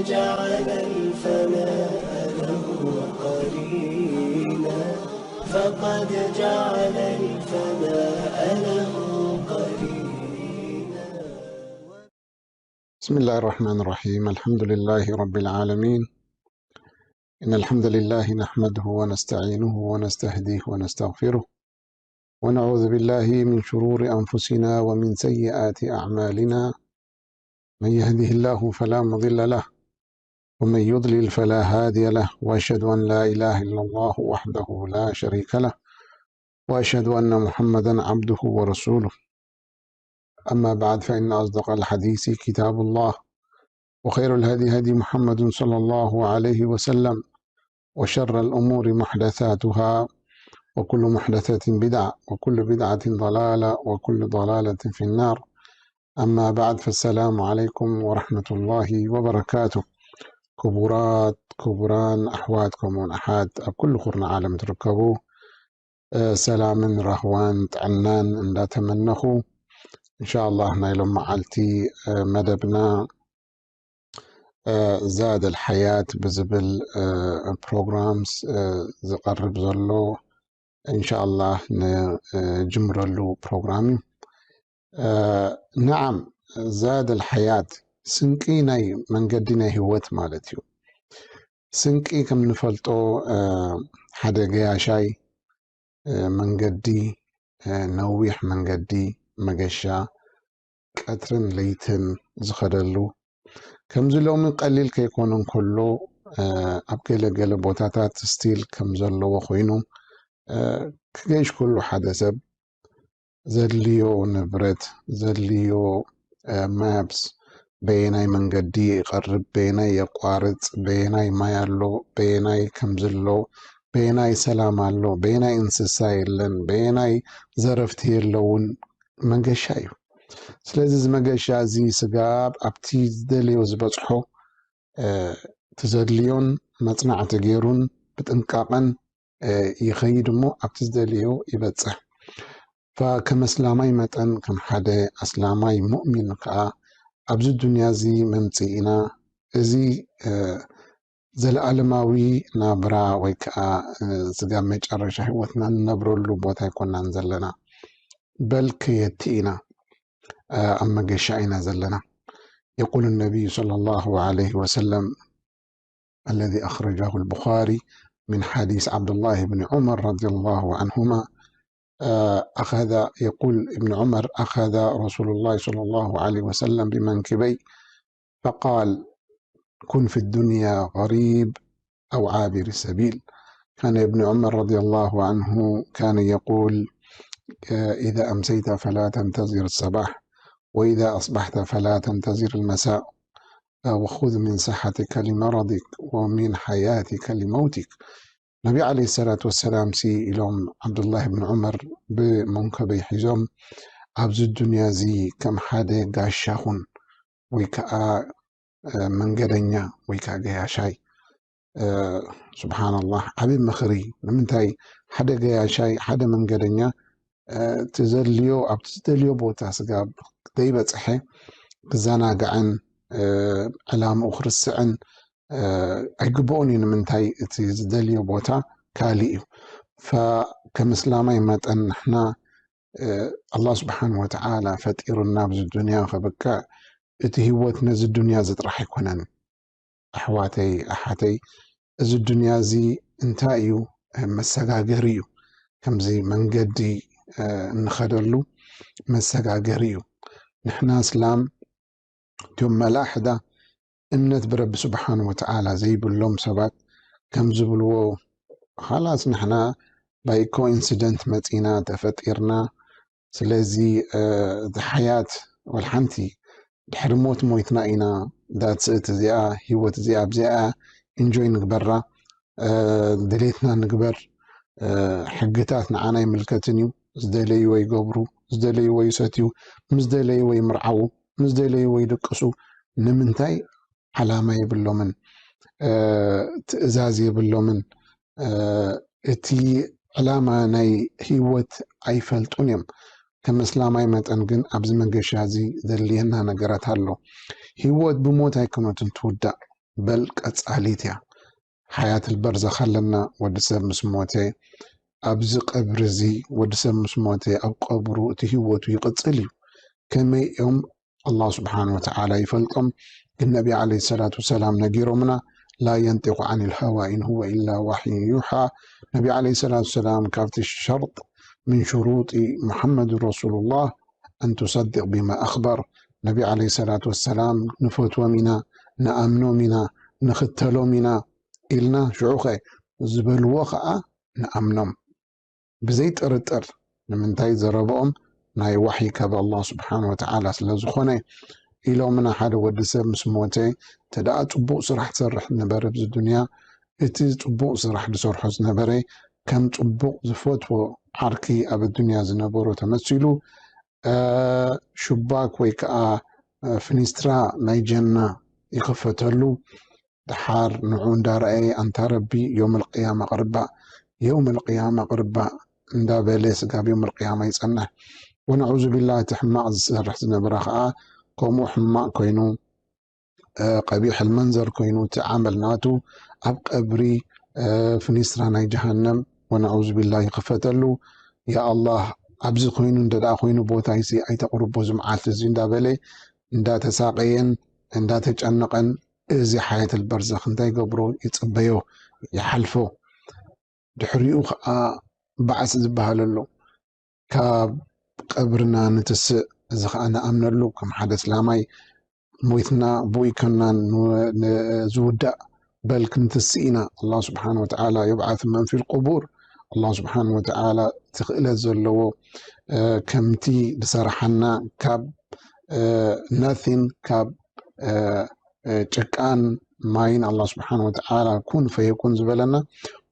جعل الفناء له قرينا، فقد جعل الفناء له قرينا. بسم الله الرحمن الرحيم. الحمد لله رب العالمين. إن الحمد لله نحمده ونستعينه ونستهديه ونستغفره، ونعوذ بالله من شرور أنفسنا ومن سيئات أعمالنا. من يهده الله فلا مضل له، ومن يضلل فلا هادي له، وأشهد أن لا إله إلا الله وحده لا شريك له، وأشهد أن محمدا عبده ورسوله. أما بعد، فإن أصدق الحديث كتاب الله، وخير الهدي هدي محمد صلى الله عليه وسلم، وشر الأمور محدثاتها، وكل محدثة بدعة، وكل بدعة ضلالة، وكل ضلالة في النار. أما بعد، فالسلام عليكم ورحمة الله وبركاته. ክቡራት ክቡራን ኣሕዋት ከምኡውን ኣሓት ኣብ ኩሉ ኩርና ዓለም ትርከቡ፣ እ፣ ሰላምን ራህዋን ጥዕናን እንዳተመነኹ፣ እንሻ ኣላህ ናይ ሎም መዓልቲ፣ እ፣ መደብና፣ እ፣ ዛድ ኣልሓያት ብዝብል፣ እ፣ ፕሮግራምስ፣ እ፣ ዝቐርብ ዘሎ እንሻ ኣላህ ንጅምረሉ ፕሮግራም እዩ። እ፣ ነዓም፣ ዛድ ኣልሓያት ስንቂ ናይ መንገዲ ናይ ህይወት ማለት እዩ። ስንቂ ከም ንፈልጦ፣ እ፣ ሓደ ገያሻይ፣ እ፣ መንገዲ፣ እ፣ ነዊሕ መንገዲ መገሻ ቀትርን ለይትን ዝኸደሉ፣ ከምዚ ሎሚ ቀሊል ከይኮነ እንከሎ፣ እ፣ ኣብ ገለ ገለ ቦታታት ስቲል ከም ዘለዎ ኮይኑ፣ እ፣ ክገይሽ ከሎ ሓደ ሰብ ዘድልዮ ንብረት፣ ዘድልዮ፣ እ፣ ማፕስ፣ በየናይ መንገዲ ይቐርብ፣ በየናይ የቋርጽ፣ በየናይ ማይ ኣሎ፣ በየናይ ከምዚ ኣሎ፣ በየናይ ሰላም ኣሎ፣ በየናይ እንስሳ የለን፣ በየናይ ዘረፍቲ የለውን፣ መገሻ እዩ። ስለዚ እዚ መገሻ እዚ ስጋብ ኣብቲ ዝደለዮ ዝበጽሖ፣ እ፣ እቲ ዘድልዮን መጽናዕቲ ገይሩን ብጥንቃቐን፣ እ፣ ይኸይድ እሞ ኣብቲ ዝደለዮ ይበጽሕ። ፈከም ኣስላማይ መጠን፣ ከም ሓደ ኣስላማይ ሙእሚን ከኣ ኣብዚ ዱንያ እዚ መምጽኢና እዚ፣ እ፣ ዘለኣለማዊ ናብራ ወይ ከኣ፣ እ፣ ስጋብ መጨረሻ ህይወትና እንነብረሉ ቦታ ኣይኮናን ዘለና። በል ከየቲ ኢና፣ እ፣ ኣብ መገሻ ኢና ዘለና። يقول النبي صلى الله عليه وسلم الذي أخرجه البخاري من حديث عبد الله بن عمر رضي الله عنهما، آه، أخذ، يقول ابن عمر: أخذ رسول الله صلى الله عليه وسلم بمنكبي فقال: كن في الدنيا غريب أو عابر سبيل. كان ابن عمر رضي الله عنه كان يقول: آه، إذا أمسيت فلا تنتظر الصباح، وإذا أصبحت فلا تنتظر المساء، آه، وخذ من صحتك لمرضك ومن حياتك لموتك. ነቢ ዓለይሂ ሰላቱ ወሰላም ሲ ኢሎም ዓብዱላህ ብን ዑመር ብመንከበይ ሒዞም፣ ኣብዚ ዱንያ እዚ ከም ሓደ ጋሻ ኩን ወይ ከዓ፣ እ፣ መንገደኛ ወይ ከዓ ገያሻይ። እ፣ ሱብሓነላህ፣ ዓቢ ምኽሪ። ንምንታይ ሓደ ገያሻይ፣ ሓደ መንገደኛ፣ እ፣ እቲ ዘድልዮ፣ ኣብቲ ዝደልዮ ቦታ ስጋብ ዘይበጽሐ ክዘናጋዕን፣ እ፣ ዕላምኡ ክርስዕን፣ እ፣ ኣይግብኦን እዩ። ንምንታይ እቲ ዝደልዮ ቦታ ካልእ እዩ። ፈ-፣ ከም እስላማይ መጠን ንሕና፣ እ፣ ኣላህ ስብሓን ወተዓላ ፈጢሩና ኣብዚ ዱንያ ከበቅዕ፣ እቲ ህይወት ነዚ ዱንያ እዚ ጥራሕ ኣይኮነን። ኣሕዋተይ፣ ኣሓተይ፣ እዚ ዱንያ እዚ እንታይ እዩ? መሰጋገሪ እዩ። ከምዚ መንገዲ፣ እ፣ እንኸደሉ መሰጋገሪ እዩ። ንሕና እስላም፣ እቶም መላሕዳ እምነት ብረቢ ስብሓን ወተዓላ ዘይብሎም ሰባት ከም ዝብልዎ፣ ኻላስ ንሕና ባይ ኮኢንሲደንት መጺና ተፈጢርና፣ ስለዚ፣ እ፣ እቲ ሓያት ወላ ሓንቲ ድሕሪ ሞት ሞይትና ኢና፣ ዳትስ እቲ እዚኣ ህይወት እዚኣ ኣብዚኣ ኢንጆይ ንግበራ፣ እ፣ ድሌትና ንግበር፣ እ፣ ሕግታት ንዓና ኣይምልከትን እዩ። ዝደለይዎ ይገብሩ፣ ዝደለይዎ ይሰትዩ፣ ምስ ደለይዎ ይምርዓዉ፣ ምስ ደለይዎ ይድቅሱ። ንምንታይ? ዓላማ የብሎምን፣ እ፣ ትእዛዝ የብሎምን። እ፣ እቲ ዕላማ ናይ ህይወት ኣይፈልጡን እዮም። ከም እስላማይ መጠን ግን ኣብዚ መገሻ እዚ ዘድልየና ነገራት ኣሎ። ህይወት ብሞት ኣይኮነትን ትውዳእ። በል ቀጻሊት እያ። ሓያት በርዘኽ ኣለና። ወዲ ሰብ ምስ ሞተ ኣብዚ ቀብሪ እዚ፣ ወዲ ሰብ ምስ ሞተ ኣብ ቀብሩ እቲ ህይወቱ ይቕጽል እዩ። ከመይ እዮም ኣላህ ስብሓን ወተዓላ ይፈልጦም። ግን ነቢ ዓለይሂ ሰላቱ ወሰላም ነጊሮምና፣ ላ የንጢቁ ዓኒል ሃዋ ኢን ሁወ ኢላ ዋሕዩን ዩሓ። ነቢ ዓለይሂ ሰላቱ ወሰላም ካብቲ ሸርጥ ምን ሽሩጢ ሙሐመድ ረሱሉላህ ኣን ቱሰድቅ ቢማ ኣኽበር። ነቢ ዓለይሂ ሰላቱ ወሰላም ንፈትዎም ኢና፣ ንኣምኖም ኢና፣ ንኽተሎም ኢና ኢልና፣ ሽዑ ኸ ዝበልዎ ኸዓ ንኣምኖም ብዘይ ጥርጥር። ንምንታይ? ዘረብኦም ናይ ዋሕይ ካብ ኣላህ ስብሓን ወተዓላ ስለ ዝኾነ። ኢሎምና፣ ሓደ ወዲ ሰብ ምስ ሞተ እንተ ደኣ ጽቡቕ ስራሕ ትሰርሕ ነበረ ኣብዚ ዱንያ፣ እቲ ጽቡቕ ስራሕ ዝሰርሖ ዝነበረ ከም ጽቡቕ ዝፈትዎ ዓርኪ ኣብ ኣዱንያ ዝነበሮ ተመሲሉ፣ እ፣ ሹባክ ወይ ከኣ፣ እ፣ ፍኒስትራ ናይ ጀና ይኽፈተሉ። ደሓር ንዑ እንዳረኣየ፣ ኣንታ ረቢ፣ የውመል ቅያማ ቅርባ፣ የውመል ቅያማ ቅርባ እንዳበለ ስጋብ የውመል ቅያማ ይጸንሕ። ወነዑዙ ቢላህ፣ እቲ ሕማቕ ዝሰርሕ ዝነበረ ከኣ ከምኡ ሕማቕ ኮይኑ፣ እ፣ ቀቢሕ ልመንዘር ኮይኑ፣ እቲ ዓመል ናቱ ኣብ ቀብሪ፣ እ፣ ፍኒስትራ ናይ ጀሃነም፣ ወነዑዙ ቢላህ፣ ይኽፈተሉ። ያ ኣላህ፣ ኣብዚ ኮይኑ እንተ ደኣ ኮይኑ ቦታይሲ ኣይተቕርቦ እዚ መዓልቲ እዚ እንዳበለ፣ እንዳተሳቀየን እንዳተጨነቐን እዚ ሓያተል በርዘኽ እንታይ ገብሮ? ይጽበዮ፣ ይሓልፎ። ድሕሪኡ ኸዓ ባዕሲ ዝበሃል ኣሎ። ካብ ቀብርና ንትስእ፣ እዚ ኸዓ ንኣምነሉ። ከም ሓደ እስላማይ ሞይትና ብኡ ኣይኮናን ን-፣ ን-፣ ዝውዳእ፣ በል ክንትስእ ኢና። ኣላህ ስብሓን ወተዓላ፣ ዩብዓሱ መን ፊል ቁቡር። ኣላህ ስብሓን ወተዓላ እቲ ክእለት ዘለዎ፣ እ፣ ከምቲ ዝሰራሓና ካብ፣ እ፣ nothing፣ ካብ፣ እ፣ እ፣ ጭቃን ማይን ኣላህ ስብሓን ወተዓላ ኩን ፈየኩን ዝበለና።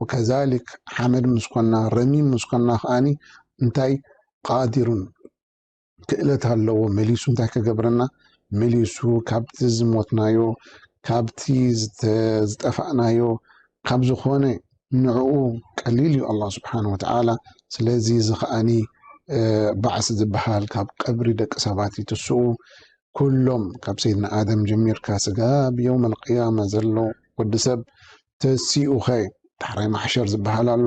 ወከዛሊክ ሓመድ ምስ ኮና፣ ረሚም ምስ ኮና ከኣኒ እንታይ ቃዲሩን ክእለት ኣለዎ መሊሱ እንታይ ከገብረና? መሊሱ ካብቲ ዝሞትናዮ፣ ካብቲ ዝተ-፣ ዝጠፋእናዮ፣ ካብ ዝኾነ ንዕኡ ቀሊል እዩ ኣላህ ስብሓን ወተዓላ። ስለዚ እዚ ከኣኒ፣ እ፣ ባዕሲ ዝበሃል ካብ ቀብሪ ደቂ ሰባት ይትስኡ። ኩሎም ካብ ሰይድና ኣደም ጀሚርካ ስጋብ የውመል ቅያማ ዘሎ ወዲ ሰብ ተሲኡ ኸ ዳሕራይ ማሕሸር ዝበሃል ኣሎ።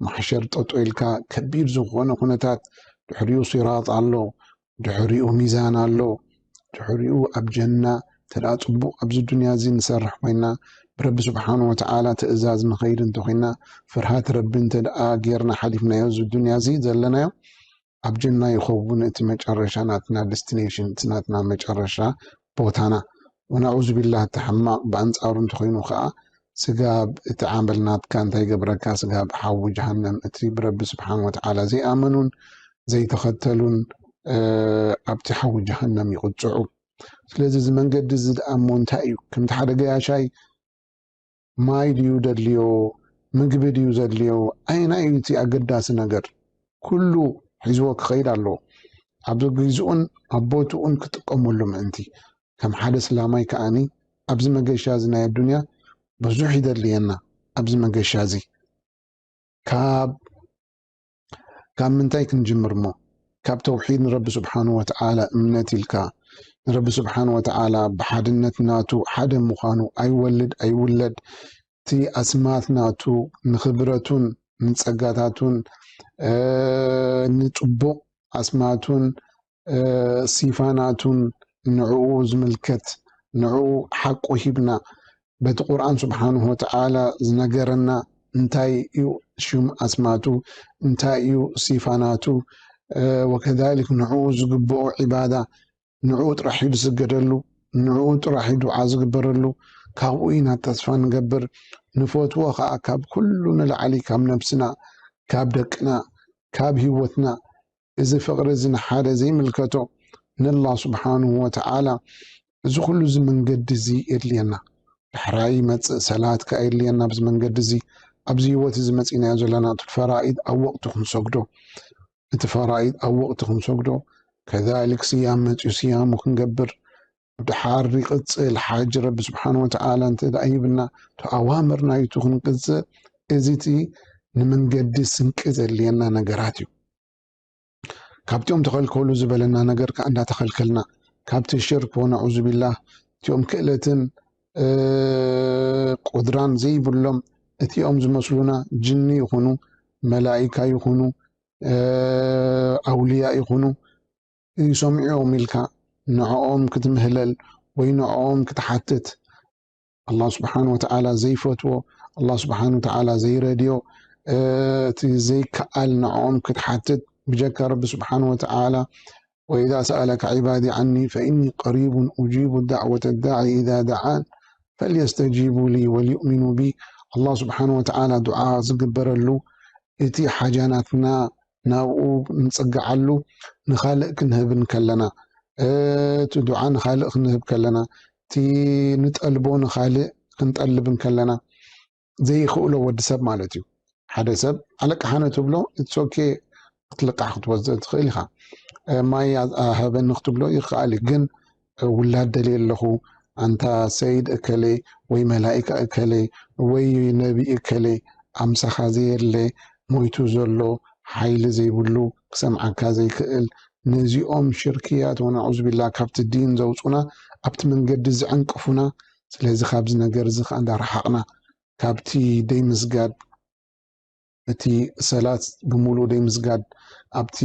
ማሕሸር ጠጦ ኢልካ ከቢድ ዝኾነ ኩነታት፣ ድሕሪኡ ሲራጥ ኣሎ፣ ድሕሪኡ ሚዛን ኣሎ፣ ድሕሪኡ ኣብ ጀና እንተ ደኣ ጽቡቕ ኣብዚ ዱንያ እዚ ንሰርሕ ኮይና፣ ብረቢ ስብሓን ወተዓላ ትእዛዝ ንኸይድ እንተ ኮይና፣ ፍርሃት ረቢ እንተ ደኣ ጌርና ሓሊፍናዮ እዚ ዱንያ እዚ ዘለናዮ፣ ኣብ ጀና ይኸውን እቲ መጨረሻ ናትና ዴስቲኔሽን፣ እቲ ናትና መጨረሻ ቦታና። ወነዑዙ ቢላህ፣ እቲ ሕማቕ ብኣንጻሩ እንተኾይኑ ከኣ፣ ስጋብ እቲ ዓመል ናትካ እንታይ ይገብረካ? ስጋብ ሓዊ ጀሃነም፣ እቲ ብረቢ ስብሓን ወተዓላ ዘይኣመኑን ዘይተኸተሉን፣ እ፣ ኣብቲ ሓዊ ጀሃነም ይቕጽዑ። ስለዚ እዚ መንገዲ እዚ ደኣ እሞ እንታይ እዩ? ከምቲ ሓደ ገያሻይ ማይ ድዩ ዘድልዮ? ምግቢ ድዩ ዘድልዮ? ኣየናይ እዩ እቲ ኣገዳሲ ነገር? ኩሉ ሒዝዎ ክኸይድ ኣለዎ። ኣብ ግዜኡን ኣብ ቦትኡን ክጥቀመሉ ምእንቲ። ከም ሓደ ስላማይ ከኣኒ ኣብዚ መገሻ እዚ ናይ ኣዱንያ ብዙሕ ይደድልየና። ኣብዚ መገሻ እዚ ካብ፣ ካብ ምንታይ ክንጅምር እሞ? ካብ ተውሒድ ንረቢ ስብሓንሁ ወተዓላ እምነት ኢልካ፣ ንረቢ ስብሓንሁ ወተዓላ ብሓድነት ናቱ ሓደ ምዃኑ፣ ኣይወልድ ኣይውለድ፣ እቲ ኣስማት ናቱ ንኽብረቱን ንጸጋታቱን፣ እ፣ ንጽቡቕ ኣስማቱን፣ እ፣ ሲፋናቱን ንዕኡ ዝምልከት፣ ንዕኡ ሓቁ ሂብና፣ በቲ ቁርኣን ስብሓንሁ ወተዓላ ዝነገረና እንታይ እዩ ሽም ኣስማቱ፣ እንታይ እዩ ሲፋናቱ፣ እ፣ ወከዛሊክ ንዕኡ ዝግብኦ ዒባዳ፣ ንዕኡ ጥራሕ እዩ ዝስገደሉ፣ ንዕኡ ጥራሕ እዩ ዱዓ ዝግበረሉ፣ ካብኡ ኢና ተስፋ ንገብር። ንፈትዎ ኸዓ ካብ ኩሉ ንላዕሊ ካብ ነብስና፣ ካብ ደቅና፣ ካብ ህይወትና፣ እዚ ፍቕሪ እዚ ንሓደ ዘይምልከቶ ንኣላህ ስብሓንሁ ወተዓላ፣ እዚ ኩሉ እዚ መንገዲ እዚ የድልየና። ዳሕራይ ይመጽእ ሰላት ከኣ የድልየና ኣብዚ መንገዲ እዚ። ኣብዚ ህይወት እዚ መጺእናዮ ዘለና እቲ ፈራኢድ ኣብ ወቕቱ ክንሰግዶ፣ እቲ ፈራኢድ ኣብ ወቕቱ ክንሰግዶ፣ ከዛሊክ ስያም መጺኡ ስያሙ ክንገብር፣ ብድሓር ይቕጽል ሓጅ ረቢ ስብሓንሁ ወተዓላ እንተ ደኣ ሂብና፣ እቲ ኣዋምር ናይቱ ክንቅጽል፣ እዚ እቲ ንመንገዲ ስንቂ ዘድልየና ነገራት እዩ። ካብቲኦም ተኸልከሉ ዝበለና ነገር ከኣ እንዳተኸልከልና፣ ካብቲ ሽርክ ወነዑዙ ቢላህ፣ እቲኦም ክእለትን፣ ቁድራን ዘይብሎም እቲኦም ዝመስሉና ጅኒ ይኹኑ መላኢካ ይኹኑ ኣውልያ ይኹኑ ይሰምዑ እዮም ኢልካ ንዕኦም ክትምህለል ወይ ንዕኦም ክትሓትት ኣላህ ስብሓን ወተዓላ ዘይፈትዎ ኣላህ ስብሓን ወተዓላ ዘይረድዮ እቲ ዘይከኣል ንዕኦም ክትሓትት ብጀካ ረቢ ስብሓን ወተዓላ وإذا سألك عبادي عني فإني قريب أجيب دعوة الداع إذا دعان فليستجيبوا لي وليؤمنوا بي ኣላህ ስብሓን ወተዓላ ዱዓ ዝግበረሉ እቲ ሓጃናትና ናብኡ ንፅግዓሉ ንኻልእ ክንህብ እንከለና እቲ ዱዓ ንኻልእ ክንህብ ከለና እቲ ንጠልቦ ንኻልእ ክንጠልብ እንከለና ዘይኽእሎ ወዲ ሰብ ማለት እዩ። ሓደ ሰብ ኣለቃሓነ ትብሎ it's okay ክትልቃሕ ክትወስዶ ትኽእል ኢኻ። ማይ ኣሃበኒ ክትብሎ ይኽኣል እዩ። ግን ውላድ ደልየ ኣለኹ ኣንታ ሰይድ እከሌ ወይ መላኢካ እከሌ ወይ ነቢ እከሌ ኣምሳኻ ዘየለ ሞይቱ ዘሎ ሓይሊ ዘይብሉ ክሰምዓካ ዘይክእል ነዚኦም ሽርክያት ወነዑዝ ቢላ ካብቲ ዲን ዘውፁና ኣብቲ መንገዲ ዝዕንቅፉና ስለዚ ካብዚ ነገር እዚ ከዓ እንዳረሓቕና ካብቲ ደይ ምስጋድ እቲ ሰላት ብምሉእ ደይ ምስጋድ ኣብቲ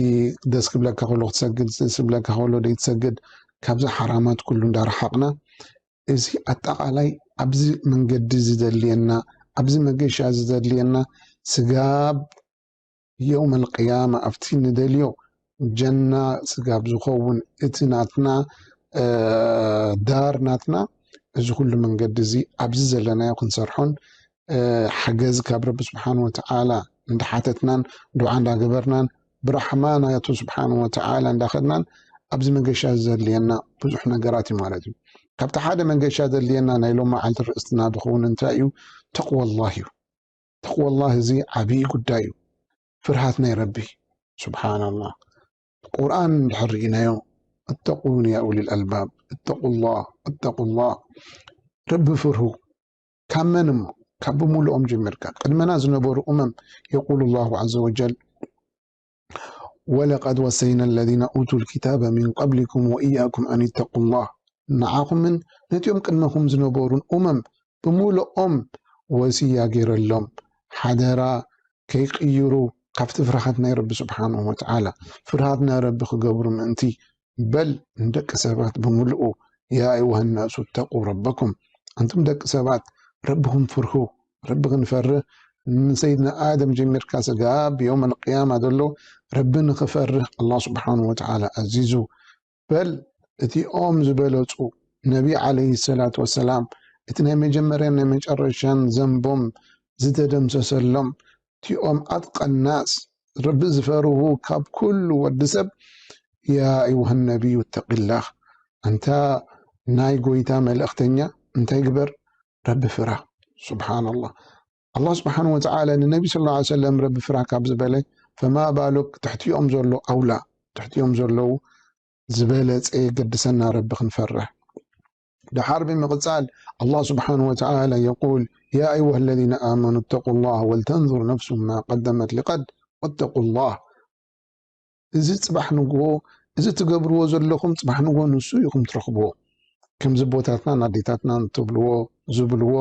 ደስ ክብለካ ከሎ ክትሰግድ ደስ ክብለካ ከሎ ደይ ትሰግድ ካብዚ ሓራማት ኩሉ እንዳረሓቕና እዚ ኣጠቓላይ ኣብዚ መንገዲ ዝደልየና ኣብዚ መገሻ ዝደልየና ስጋብ የውም ኣልቅያማ ኣብቲ ንደልዮ ጀና ስጋብ ዝኸውን እቲ ናትና ዳር ናትና እዚ ኩሉ መንገዲ እዚ ኣብዚ ዘለናዮ ክንሰርሖን ሓገዝ ካብ ረቢ ስብሓን ወተዓላ እንዳሓተትናን ዱዓ እንዳገበርናን ብራሕማ ናቱ ስብሓን ወተዓላ እንዳኸድናን ኣብዚ መገሻ ዘድልየና ብዙሕ ነገራት እዩ ማለት እዩ። ካብቲ ሓደ መገሻ ዘድልየና ናይ ሎም መዓልቲ ርእስትና ዝኸውን እንታይ እዩ? ተቅዋላህ እዩ። ተቅዋላህ እዚ ዓብዪ ጉዳይ እዩ። ፍርሃት ናይ ረቢ ስብሓንላህ። ቁርኣን እንድሕር ርኢናዮ እተቁን ያ ኡሊል ኣልባብ እተቁላህ እተቁላህ ረቢ ፍርሁ ካብ መን እሞ ካብ ብምሉኦም ጀሚርካ ቅድመና ዝነበሩ እመም የቁሉ ላሁ ዘ ወጀል ولقد وصينا الذين أوتوا الكتاب من قبلكم وإياكم أن اتقوا الله ንዓኹምን ነቲኦም ቅድመኹም ዝነበሩን ኡመም ብምሉኦም ወስያ ገይረሎም ሓደራ ከይቅይሩ ካብቲ ፍርሃት ናይ ረቢ ስብሓንሁ ወተዓላ ፍርሃት ናይ ረቢ ክገብሩ ምእንቲ በል ንደቂ ሰባት ብምልኡ ያ ኣዩሃ ናሱ ተቁ ረበኩም ኣንቱም ደቂ ሰባት ረብኹም ፍርሁ ረቢ ክንፈርህ ንሰይድና ኣደም ጀሚርካ ስጋብ የውም ኣልቅያማ ዘሎ ረቢ ንኽፈርህ ኣላ ስብሓን ወተዓላ ኣዚዙ በል እቲኦም ዝበለፁ ነቢ ዓለይሂ ሰላቱ ወሰላም እቲ ናይ መጀመርያን ናይ መጨረሻን ዘንቦም ዝተደምሰሰሎም እቲኦም ኣትቀ ናስ ረቢ ዝፈርሁ ካብ ኩሉ ወዲ ሰብ ያ ኣዩሃ ነቢዩ ተቂላህ ኣንታ ናይ ጎይታ መልእኽተኛ እንታይ ግበር ረቢ ፍራ ስብሓንላህ ኣላህ ስብሓን ወተዓላ ንነቢ ስ ላ ሰለም ረቢ ፍራ ካብ ዝበለ ፈማ ባሉክ ትሕቲኦም ዘሎ ኣውላ ትሕቲኦም ዘለዉ ዝበለፀ የገድሰና ረቢ ክንፈርሕ ድሓር ብምቕፃል ኣላህ ስብሓን ወተዓላ የቁል ያ ኣዩሃ ለዚነ ኣመኑ እተቁ ላህ ወልተንዙር ነፍሱ ማ ቀደመት ሊቀድ ወተቁ ላህ እዚ ፅባሕ ንግሆ እዚ ትገብርዎ ዘለኹም ፅባሕ ንግሆ ንሱ ኢኹም ትረኽብዎ ከምዚ ቦታትናን ኣዴታትናን ትብልዎ ዝብልዎ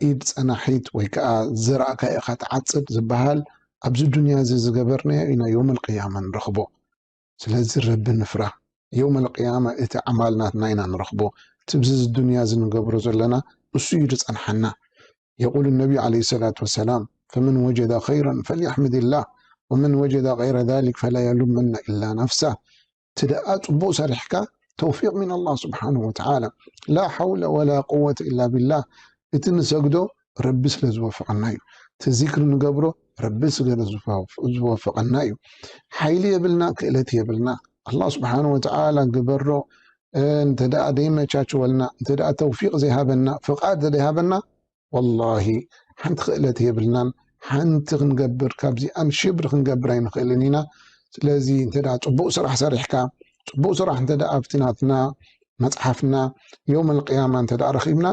ኢድ ፀናሒት ወይ ከዓ ዝራእካ ኢኻ ትዓፅድ ዝበሃል ኣብዚ ዱንያ እዚ ዝገበርናዮ ኢና ዮም ኣልቅያማ ንረኽቦ ስለዚ ረቢ ንፍራ የውም ኣልቅያማ እቲ ኣዕማል ናትና ኢና ንረኽቦ ትብዚ እዚ ዱንያ እዚ ንገብሮ ዘለና እሱ እዩ ዝፀንሓና የቁል ነቢዩ ለ ሰላት ወሰላም ፈመን ወጀደ ኸይረን ፈልያሕምድላህ ወመን ወጀደ غير ذلك فلا يلومن إلا نفسه እቲ ደኣ ፅቡቅ ሰሪሕካ ተውፊቅ ሚን ኣላህ ስብሓንሁ ወተዓላ ላ ሓውለ ወላ ቁወተ ኢላ ቢላህ እቲ ንሰግዶ ረቢ ስለ ዝወፈቀና እዩ እቲ ዚክሪ ንገብሮ ረቢ ስለ ዝወፈቀና እዩ ሓይሊ የብልና ክእለት የብልና ኣላህ ስብሓንሁ ወተዓላ ግበሮ እንተ ደኣ ደይመቻችወልና እንተ ደኣ ተውፊቅ ዘይሃበና ፍቃድ ዘይሃበና ወላሂ ሓንቲ ክእለት የብልናን ሓንቲ ክንገብር ካብዚኣን ሽብሪ ክንገብር ኣይንኽእልን ኢና ስለዚ እንተ ደኣ ፅቡቅ ስራሕ ሰሪሕካ ፅቡቅ ስራሕ እንተ ደኣ ኣብቲ ናትና መፅሓፍና የውም ኣልቅያማ እንተ ደኣ ረኺብና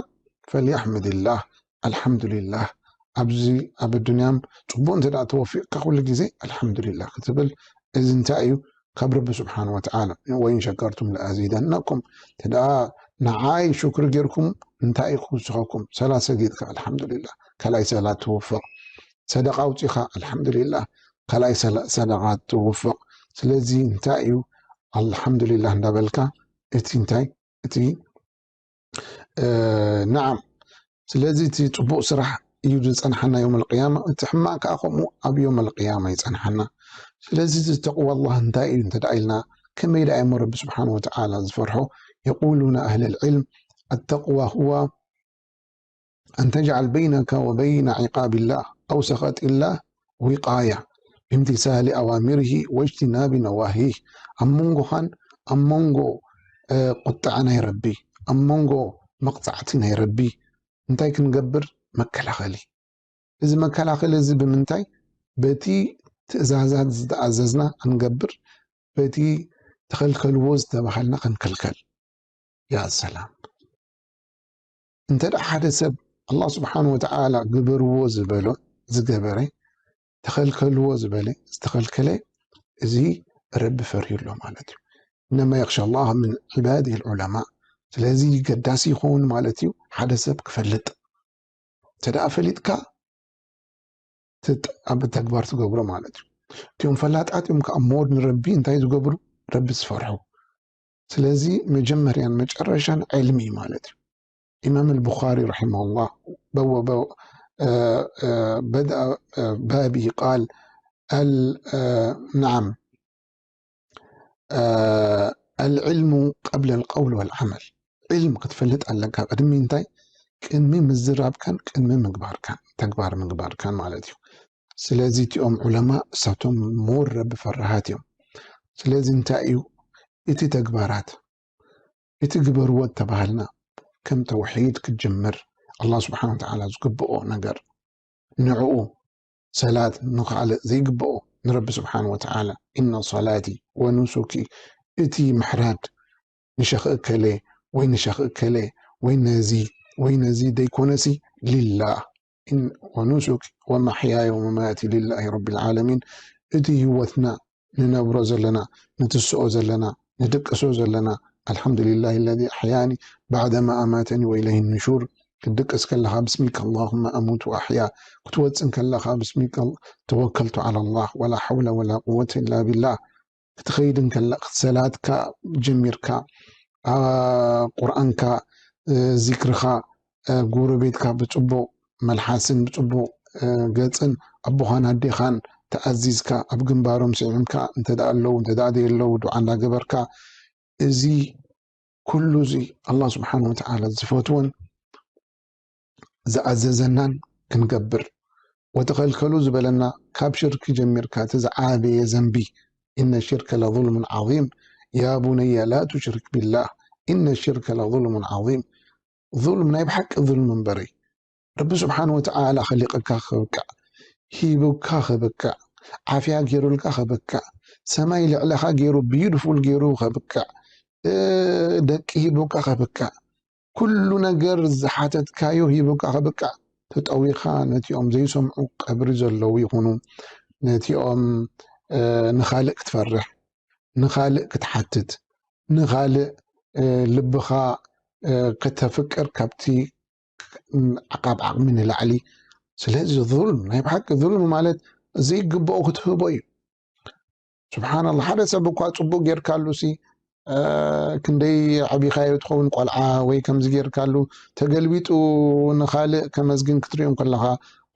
ፈልያሕምድላህ ኣልሓምዱሊላህ ኣብዚ ኣብ ኣዱንያም ፅቡቅ እንተ ደኣ ተወፊቅካ ኩሉ ግዜ ኣልሓምዱሊላህ ክትብል እዚ እንታይ እዩ ካብ ረቢ ስብሓን ወተዓላ ወይን ሸከርቱም ለኣዚደነኩም እንተ ደኣ ንዓይ ሽክሪ ጌርኩም እንታይ እዩ ክውስኸኩም? ሰላት ሰጊድካ ኣልሓምዱሊላህ፣ ካልኣይ ሰላት ትውፈቕ። ሰደቃ ኣውፂኻ ኣልሓምዱሊላህ፣ ካልኣይ ሰላ- ሰደቃ ትውፈቕ። ስለዚ እንታይ እዩ ኣልሓምዱሊላህ እንዳበልካ እቲ እንታይ እቲ እ፣ ነዓም። ስለዚ እቲ ጽቡቕ ስራሕ እዩ ዝጸንሓና ዮም ኣልቅያማ፣ እቲ ሕማቕ ከኣ ከምኡ ኣብ ዮም ኣልቅያማ ይጸንሓና። ስለዚ እዚ ተቕዋ ኣላህ እንታይ እዩ እንተ ደኣ ኢልና፣ ከመይ ደኣ እሞ ረቢ ስብሓን ወተዓላ ዝፈርሖ? የቁሉና ኣህል ልዕልም፣ ኣተቅዋ ሁዋ ኣን ተጅዓል በይነካ ወበይነ ዒቃብላህ ኣው ሰኸጢላህ ዊቃያ ብምትሳሊ ኣዋሚርሂ ወጅትናቢ ነዋሂህ። ኣብ መንጎኻን ኣብ መንጎ እ፣ ቁጥዓ ናይ ረቢ፣ ኣብ መንጎ መቕጻዕቲ ናይ ረቢ እንታይ ክንገብር? መከላኸሊ። እዚ መከላኸሊ እዚ ብምንታይ? በቲ ትእዛዛት ዝተኣዘዝና ክንገብር፣ በቲ ተኸልከልዎ ዝተባሃልና ክንክልከል። ያ ሰላም። እንተ ደኣ ሓደ ሰብ ኣላህ ስብሓን ወተዓላ ግበርዎ ዝበሎ ዝገበረ፣ ተኸልከልዎ ዝበለ ዝተኸልከለ፣ እዚ ረቢ ፈርዩ ኣሎ ማለት እዩ። እነማ የኽሻ ኣላህ ምን ዒባዲሂ ልዑለማ። ስለዚ ገዳሲ ይኸውን ማለት እዩ ሓደ ሰብ ክፈልጥ። እንተ ደኣ ፈሊጥካ ትጥ- ኣብ ተግባር ትገብሮ ማለት እዩ። እቲኦም ፈላጣት እዮም ከዓ ሞድ ንረቢ እንታይ ዝገብሩ? ረቢ ዝፈርሑ። ስለዚ መጀመርያን መጨረሻን ዕልሚ ማለት እዩ። ኢማም ኣልቡኻሪ ረሒመሁላህ በወ- በወ- እ፣ እ፣ በድአ እ፣ ባቢ ቃል ኣል- እ፣ ነዓም እ፣ ኣልዕልሙ ቀብለ ልቀውል ወልዓመል። ዕልም ክትፈልጥ ኣለካ ቅድሚ እንታይ? ቅድሚ ምዝራብካን ቅድሚ ምግባርካን ተግባር ምግባርካን ማለት እዩ። ስለዚ እቲኦም ዑለማ እሳቶም ሞር ረቢ ፈራሃት እዮም። ስለዚ እንታይ እዩ እቲ ተግባራት? እቲ ግበርዎ እተባሃልና ከም ተውሒድ ክትጅምር ኣላህ ስብሓን ወተዓላ ዝግብኦ ነገር ንዕኡ ሰላት ንኻልእ ዘይግብኦ ንረቢ ስብሓን ወተዓላ ኢነ ሰላቲ ወኑሱኪ እቲ ምሕራድ ንሸኽ እከለ ወይ ንሸኽ እከለ ወይ ነዚ ወይ ነዚ ደይኮነሲ ሊላህ ኢን- ወኑሱኪ ወማሕያየ ወመማቲ ሊላሂ ረቢ ልዓለሚን እቲ ህይወትና ንነብሮ ዘለና ንትስኦ ዘለና ንድቅሶ ዘለና ኣልሓምዱሊላህ ለዚ ኣሕያኒ ባዕደማ ኣማተኒ ወኢለይህ ንሹር። ክትድቅስ ከለኻ ብስሚከ ኣላሁመ ኣሙት ወኣሕያ፣ ክትወፅእ ከለኻ ብስሚከ ተወከልቱ ዓላ ላህ ወላ ሓውለ ወላ ቁወተ ኢላ ቢላህ። ክትኸይድ እንከላ ክትሰላትካ ጀሚርካ ቁርኣንካ ዚክርኻ ጎረቤትካ ብፅቡቕ መልሓስን ብፅቡቕ ገፅን ኣቦኻን ኣዴኻን ተኣዚዝካ ኣብ ግንባሮም ስዒምካ እንተ ደኣ ኣለዉ እንተ ደኣ ዘየለዉ ዱዓ እንዳገበርካ እዚ ኩሉ እዚ ኣላህ ስብሓን ወተዓላ ዝፈትዎን ዝኣዘዘናን ክንገብር ወተኸልከሉ ዝበለና ካብ ሽርኪ ጀሚርካ እቲ ዝዓበየ ዘንቢ እነ ሽርከ ለظልሙን ዓظም ያ ቡነየ ላ ቱሽርክ ቢላህ እነ ሽርከ ለظልሙን ዓظም ظልም ናይ ብሓቂ ظልም እምበረይ ረቢ ስብሓን ወተዓላ ኸሊቕካ ኸብቅዕ ሂቡካ ኸብቅዕ ዓፍያ ገይሩልካ ኸብቅዕ ሰማይ ልዕለኻ ገይሩ ቢዩትፉል ገይሩ ኸብቅዕ ደቂ ሂቡካ ኸብቅዕ ኩሉ ነገር ዝሓተትካዮ ሂቡካ ኸብቅዕ ተጠዊኻ ነቲኦም ዘይሰምዑ ቀብሪ ዘለዉ ይኹኑ ነቲኦም ንኻልእ ክትፈርሕ ንኻልእ ክትሓትት ንኻልእ ልብኻ ከተፍቅር ካብቲ ካብ ዓቕሚ ንላዕሊ ስለዚ ظልም ናይ ብሓቂ ظልም ማለት ዘይግብኦ ክትህቦ እዩ ስብሓንላ ሓደ ሰብ እኳ ፅቡቅ ጌርካሉ ሲ ክንደይ ዓቢኻዮ ትኸውን ቆልዓ ወይ ከምዚ ጌርካሉ ተገልቢጡ ንኻልእ ከመስግን ክትሪኦም ከለኻ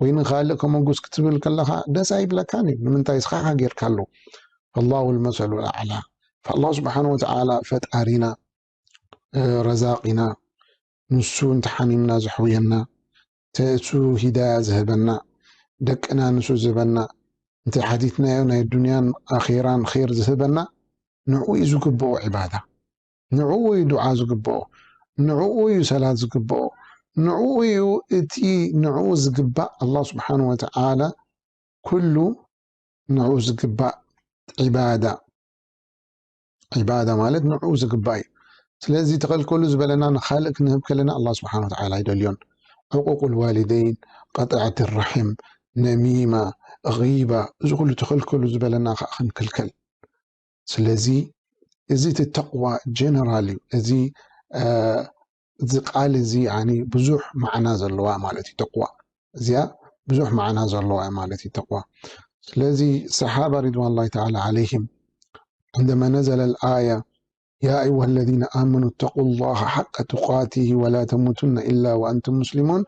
ወይ ንኻልእ ከመጉስ ክትብል ከለኻ ደስ ኣይብለካን እዩ ንምንታይ ስኻኻ ጌርካሉ ፈላሁ ልመሰሉ ኣዕላ ፈላ ስብሓን ወተዓላ ፈጣሪና ረዛቂና ንሱ እንተሓሚምና ዘሕውየና እሱ ሂዳያ ዝህበና ደቅና ንሱ ዝህበና እንተ ሓቲትናዮ ናይ ዱንያን ኣኼራን ኼር ዝህበና ንዑ እዩ ዝግብኦ ዕባዳ ንዑ እዩ ዱዓ ዝግብኦ ንዕኡ እዩ ሰላት ዝግብኦ ንዕኡ እዩ እቲ ንዕኡ ዝግባእ ኣላ ስብሓን ወተዓላ ኩሉ ንዕኡ ዝግባእ ዕባዳ ዒባዳ ማለት ንዕኡ ዝግባእ እዩ ስለዚ ተኸልከሉ ዝበለና ንኻልእ ክንህብ ከለና ኣላ ስብሓን ወተዓላ ኣይደልዮን ዕቁቁ ልዋሊደይን ቀጥዐት ራሕም ነሚማ ጊባ እዚ ኩሉ ተኸልከሉ ዝበለና ከዓ ክንክልከል ስለዚ እዚ እቲ ተቕዋ ጀነራል እዩ እዚ እዚ ቃል እዚ ብዙሕ ማዕና ዘለዋ ማለት እዩ ተቕዋ። እዚኣ ብዙሕ ማዕና ዘለዋ ማለት እዩ ተቕዋ። ስለዚ ሰሓባ ሪድዋን ላሂ ተዓላ ዓለይሂም عندما نزل الآية يا أيها الذين آمنوا اتقوا الله حق تقاته ولا تموتن إلا وأنتم مسلمون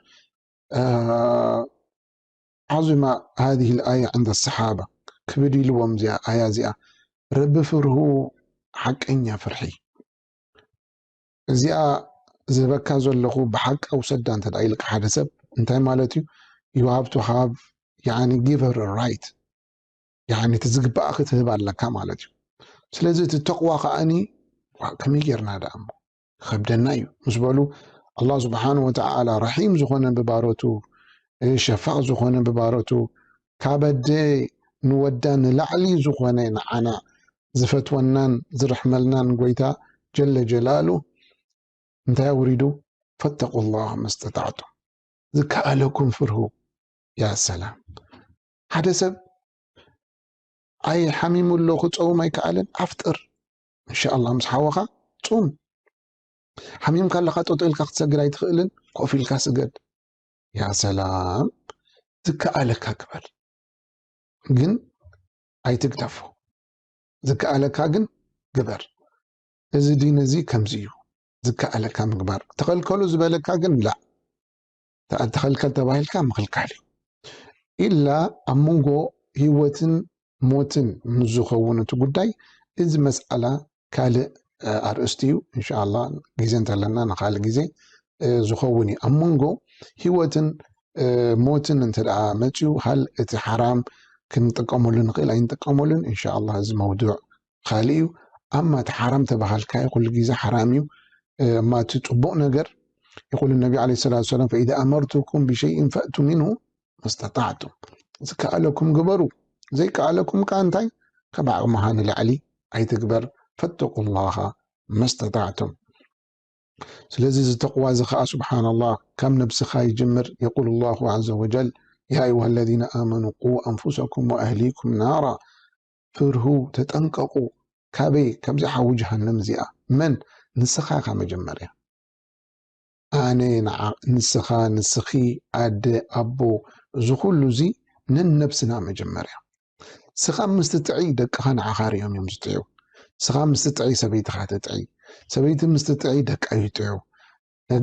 عظم هذه الآية عند الصحابة ክብድ ኢልዎም እዚኣ ኣያ እዚኣ ረቢ ፍርሁ ሓቀኛ ፍርሒ እዚኣ ዝህበካ ዘለኹ ብሓቂ ውሰዳ እንተ ኢልካ ሓደ ሰብ እንታይ ማለት እዩ you have to have يعني give her right يعني እቲ ዝግባኣ ክትህብ ኣለካ ማለት እዩ ስለዚ እቲ ተቕዋ ከዓኒ ከመይ ጌርና ደኣ እሞ ይኸብደና እዩ ምስ በሉ ኣላህ ስብሓን ወተዓላ ረሒም ዝኾነ ብባሮቱ ሸፋቕ ዝኾነ ብባሮቱ ካብ ኣደ ንወዳ ንላዕሊ ዝኾነ ንዓና ዝፈትወናን ዝርሕመልናን ጎይታ ጀለ ጀላሉ እንታይ ኣውሪዱ ፈተቁ ላህ መስተጣዕቱም ዝከኣለኩም ፍርሁ ያ ሰላም ሓደ ሰብ ኣይ ሓሚሙ ኣሎ ክፀውም ኣይከኣልን ኣፍጥር እንሻ ኣላ ምስ ሓወኻ ፁም ሓሚምካ ኣለካ ጠጦ ኢልካ ክትሰግድ ኣይትኽእልን ኮፍ ኢልካ ስገድ ያ ሰላም ዝከኣለካ ግበር ግን ኣይትግደፎ ዝከኣለካ ግን ግበር እዚ ዲን እዚ ከምዚ እዩ ዝከኣለካ ምግባር ተኸልከሉ ዝበለካ ግን ላ ተኸልከል ተባሂልካ ምኽልካል እዩ ኢላ ኣብ መንጎ ህይወትን ሞትን ምስ ዝኸውን እቲ ጉዳይ እዚ መስኣላ ካልእ ኣርእስቲ እዩ እንሻላ ግዜ እንተለና ንካልእ ግዜ ዝኸውን እዩ ኣብ መንጎ ህይወትን ሞትን እንተ መፅዩ ሃል እቲ ሓራም ክንጥቀመሉ ንኽእል ኣይንጥቀመሉን እንሻላ እዚ መውዱዕ ካልእ እዩ ኣማ እቲ ሓራም ተባሃልካዮ ኩሉ ግዜ ሓራም እዩ እማ እቲ ፅቡቕ ነገር يقول النبي عليه الصلاة والسلام فإذا أمرتكم بشيء فأتوا منه ما استطعتم ዝከኣለኩም ግበሩ ዘይከኣለኩም ከዓ እንታይ ካብ ዓቕምኻ ንላዕሊ ኣይትግበር فاتقوا الله ما استطعتم ስለዚ እዚ ተቕዋ እዚ ከዓ ስብሓንላህ ካብ ነብስኻ ይጅምር የቁል ላሁ ዘ ወጀል ያ ኣዩሃ ለዚነ ኣመኑ ቁ ኣንፉሰኩም ወኣህሊኩም ናራ ፍርሁ ተጠንቀቁ ካበይ ካብዚ ሓዊ ጀሃንም እዚኣ መን ንስኻ ኢኻ መጀመርያ ኣነ ንዓ ንስኻ ንስኺ ኣደ ኣቦ እዚ ኩሉ እዚ ነንነብስና መጀመርያ ስኻ ምስ ትጥዒ ደቅኻ ንዓኻ ሪኦም እዮም ዝጥዕዩ ስኻ ምስ ትጥዒ ሰበይትኻ ትጥዒ ሰበይቲ ምስ ትጥዒ ደቃ ይጥዑ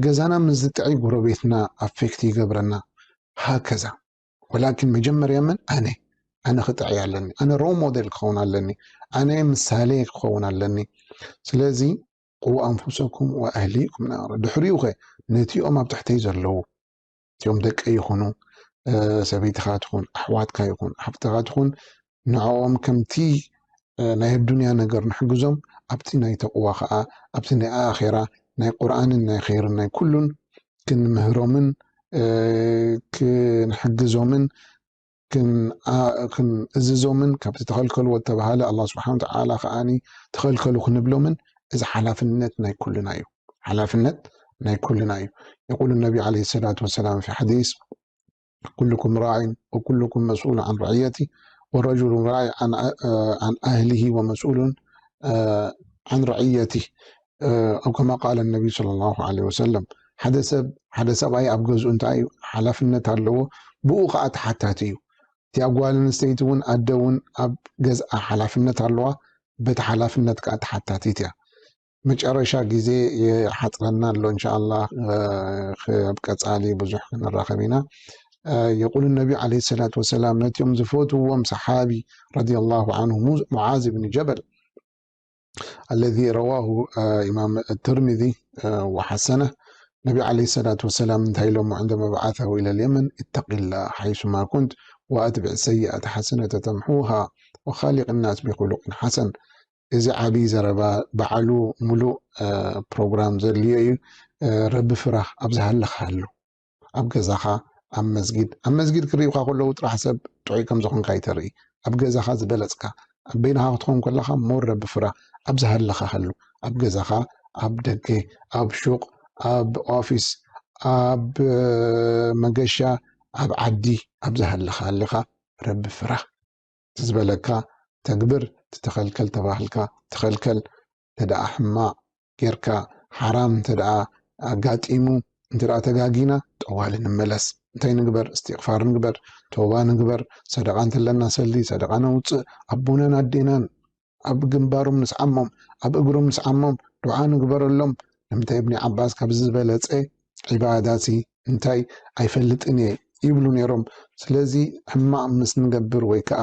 ገዛና ምስ ዝጥዒ ጎረቤትና ኣፌክት ይገብረና ሃከዛ ወላኪን መጀመርያ መን ኣነ ኣነ ክጥዕይ ኣለኒ ኣነ ሮ ሞዴል ክኸውን ኣለኒ ኣነ ምሳሌ ክኸውን ኣለኒ ስለዚ ቁ ኣንፉሰኩም ወኣህሊኩም ናራ ድሕሪኡ ኸ ነቲኦም ኣብ ትሕተይ ዘለዉ እቲኦም ደቀ ይኹኑ ሰበይትኻ ትኹን ኣሕዋትካ ይኹን ሓፍትኻ ትኹን ንዕኦም ከምቲ ናይ ኣዱንያ ነገር ንሕግዞም ኣብቲ ናይ ተቕዋ ከዓ ኣብቲ ናይ ኣኼራ ናይ ቁርኣንን ናይ ኸይርን ናይ ኩሉን ክንምህሮምን ክንሕግዞምን ክንእዝዞምን ካብቲ ተኸልከልዎ ተባሃለ ኣላ ስብሓን ተዓላ ከዓኒ ተኸልከሉ ክንብሎምን እዚ ሓላፍነት ናይ ኩልና እዩ ሓላፍነት ናይ ኩልና እዩ የቁሉ ነቢ ለ ሰላት ወሰላም ፊ ሓዲስ كلكم راع وكلكم مسؤول عن رعيته ورجل راع عن عن أهله ومسؤول عن رعيته أو كما قال النبي صلى الله عليه وسلم ሓደ ሰብ ሓደ ሰብኣይ ኣብ ገዝኡ እንታይ ሓላፍነት ኣለዎ ብኡ ከዓ ተሓታቲ እዩ እቲ ኣጓል ኣንስተይቲ እውን ኣደ እውን ኣብ ገዝኣ ሓላፍነት ኣለዋ በቲ ሓላፍነት ከዓ ተሓታቲት እያ መጨረሻ ግዜ ይሓፅረና ኣሎ እንሻኣላ ኣብ ቀፃሊ ብዙሕ ክንራኸብ ኢና የቁሉ ነቢ ለ ሰላት ወሰላም ነቲኦም ዝፈትዎም ሰሓቢ ረዲየላሁ ዓንሁ ሙዓዝ ብን ጀበል الذي رواه إمام الترمذي وحسنه ነቢ ለ ሰላት ወሰላም እንታይ ኢሎሞ عندما بعثه إلى اليمن اتق الله حيثما كنت وأتبع السيئة حسنة تمحوها وخالق الناس بخلق حسن እዚ ዓብዪ ዘረባ ባዕሉ ሙሉእ ፕሮግራም ዘድልዮ እዩ ረቢ ፍራህ ኣብ ዝሃለኻሉ ኣብ ገዛኻ ኣብ መስጊድ ኣብ መስጊድ ክርእዩካ ከለዉ ጥራሕ ሰብ ጥዑይ ከም ዝኾንካ ይተርኢ ኣብ ገዛኻ ዝበለፅካ ኣብ በይንኻ ክትኸውን ከለኻ ሞር ረቢ ፍራህ ኣብ ዝሃለኻሉ ኣብ ገዛኻ ኣብ ደገ ኣብ ሹቕ ኣብ ኦፊስ ኣብ መገሻ ኣብ ዓዲ ኣብ ዝሃለኻልኻ ረቢ ፍራህ ዝበለካ ተግብር ትተኸልከል ተባህልካ ተኸልከል ተደኣ ሕማቕ ጌርካ ሓራም እንተ ደኣ ኣጋጢሙ፣ እንተ ደኣ ተጋጊና፣ ጠዋሊ ንመለስ። እንታይ ንግበር? እስትቕፋር ንግበር፣ ተውባ ንግበር፣ ሰደቓ እንተለና ሰሊ፣ ሰደቓ ነውፅእ፣ ኣቦናን ኣዴናን ኣብ ግንባሮም ንስዓሞም፣ ኣብ እግሮም ንስዓሞም፣ ዱዓ ንግበረሎም። ንምንታይ እብኒ ዓባስ ካብዚ ዝበለፀ ዒባዳሲ እንታይ ኣይፈልጥን እየ ይብሉ ነይሮም። ስለዚ ሕማቕ ምስ ንገብር ወይ ከዓ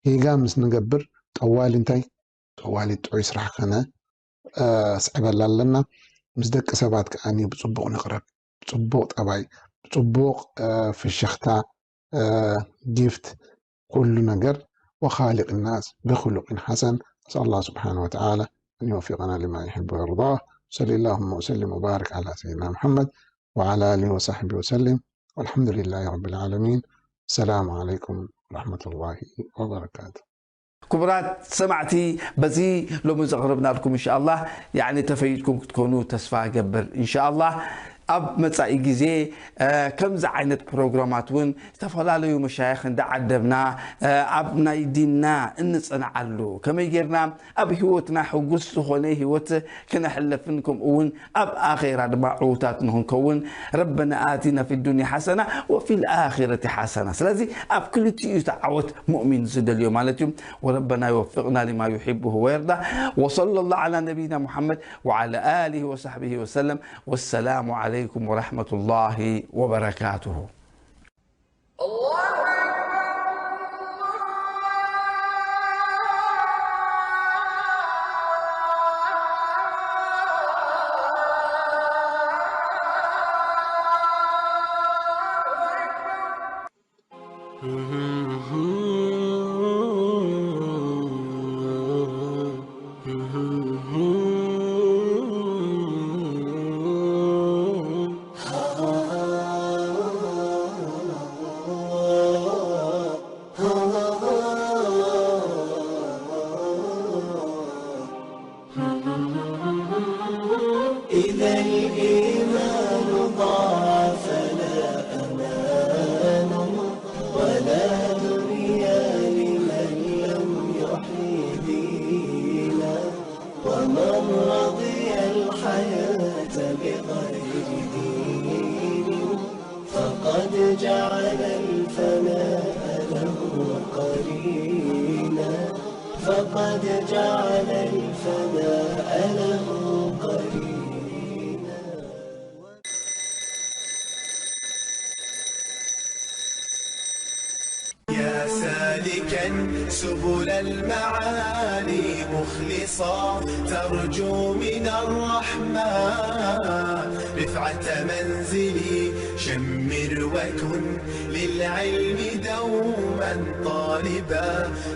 ጌጋ ምስ ንገብር ጠዋሊ እንታይ? ጠዋሊ ጥዑይ ስራሕ ከነ፣ እ፣ ስዕበላ ኣለና። ምስ ደቂ ሰባት ከኣ ብጽቡቕ ንቕረብ፣ ብጽቡቕ ጠባይ፣ ብጽቡቕ፣ እ፣ ፍሽኽታ፣ እ፣ ጊፍት፣ ኩሉ ነገር። وخالق الناس بخلق حسن. أسأل الله سبحانه وتعالى أن يوفقنا لما يحب ويرضاه. صلى اللهم وسلم وبارك على سيدنا محمد وعلى آله وصحبه وسلم. والحمد لله رب العالمين. السلام عليكم ورحمة الله وبركاته. ክቡራት ሰማዕቲ፣ በዚ ሎሚ ዘቕረብናልኩም እንሻኣላህ ያኒ ተፈይድኩም ክትኮኑ ተስፋ እገብር። እንሻኣላህ ኣብ መጻኢ ግዜ፣ እ፣ ከምዚ ዓይነት ፕሮግራማት እውን ዝተፈላለዩ መሻይኽ እንዳዓደብና፣ እ፣ ኣብ ናይ ዲንና እንጸንዓሉ፣ ከመይ ጌርና ኣብ ህይወትና ሕጉስ ዝኾነ ህይወት ክነሕልፍን ከምኡ እውን ኣብ ኣኼራ ድማ ዕዉታት ንኽንከውን። ربنا آتنا في الدنيا حسنة وفي الآخرة حسنة። ስለዚ ኣብ ክልቲኡ እዩ እቲ ዓወት ሙእሚን ዝደልዮ ማለት እዩ። وربنا يوفقنا لما يحبه ويرضى. وصلى الله على نبينا محمد وعلى آله وصحبه وسلم. والسلام عليكم ورحمة الله وبركاته. الله أكبر. إذا الإيمان ضاع فلا أمان ولا دنيا لمن لم يحي دينا، ومن رضي الحياة بغير دين فقد جعل الفناء له قرينا، فقد جعل الفناء له قرينا. يا سالكا سبل المعالي مخلصا، ترجو من الرحمن رفعة منزلي، شمر وكن للعلم دوما طالبا،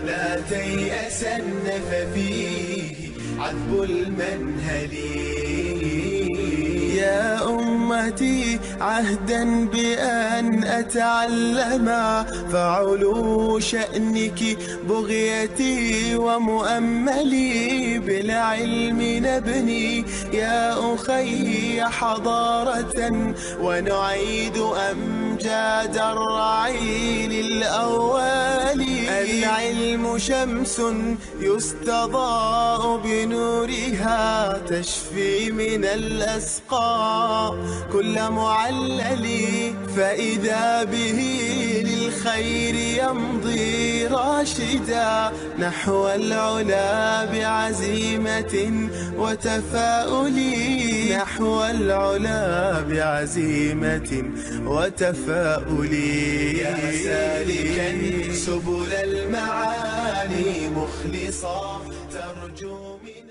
لا تيأسن ففيه عذب المنهل. يا أمتي، عهدا بأن أتعلم، فعلو شأنك بغيتي ومؤملي، بالعلم نبني يا أخي حضارة، ونعيد أمجاد الرعيل الأول. العلم شمس يستضاء بنورها، تشفي من الأسقام كل معلل، فإذا به للخير يمضي راشدا، نحو العلا بعزيمة وتفاؤل، نحو العلا بعزيمة وتفاؤل. يا سالكا سبل المعالي مخلصا، ترجو من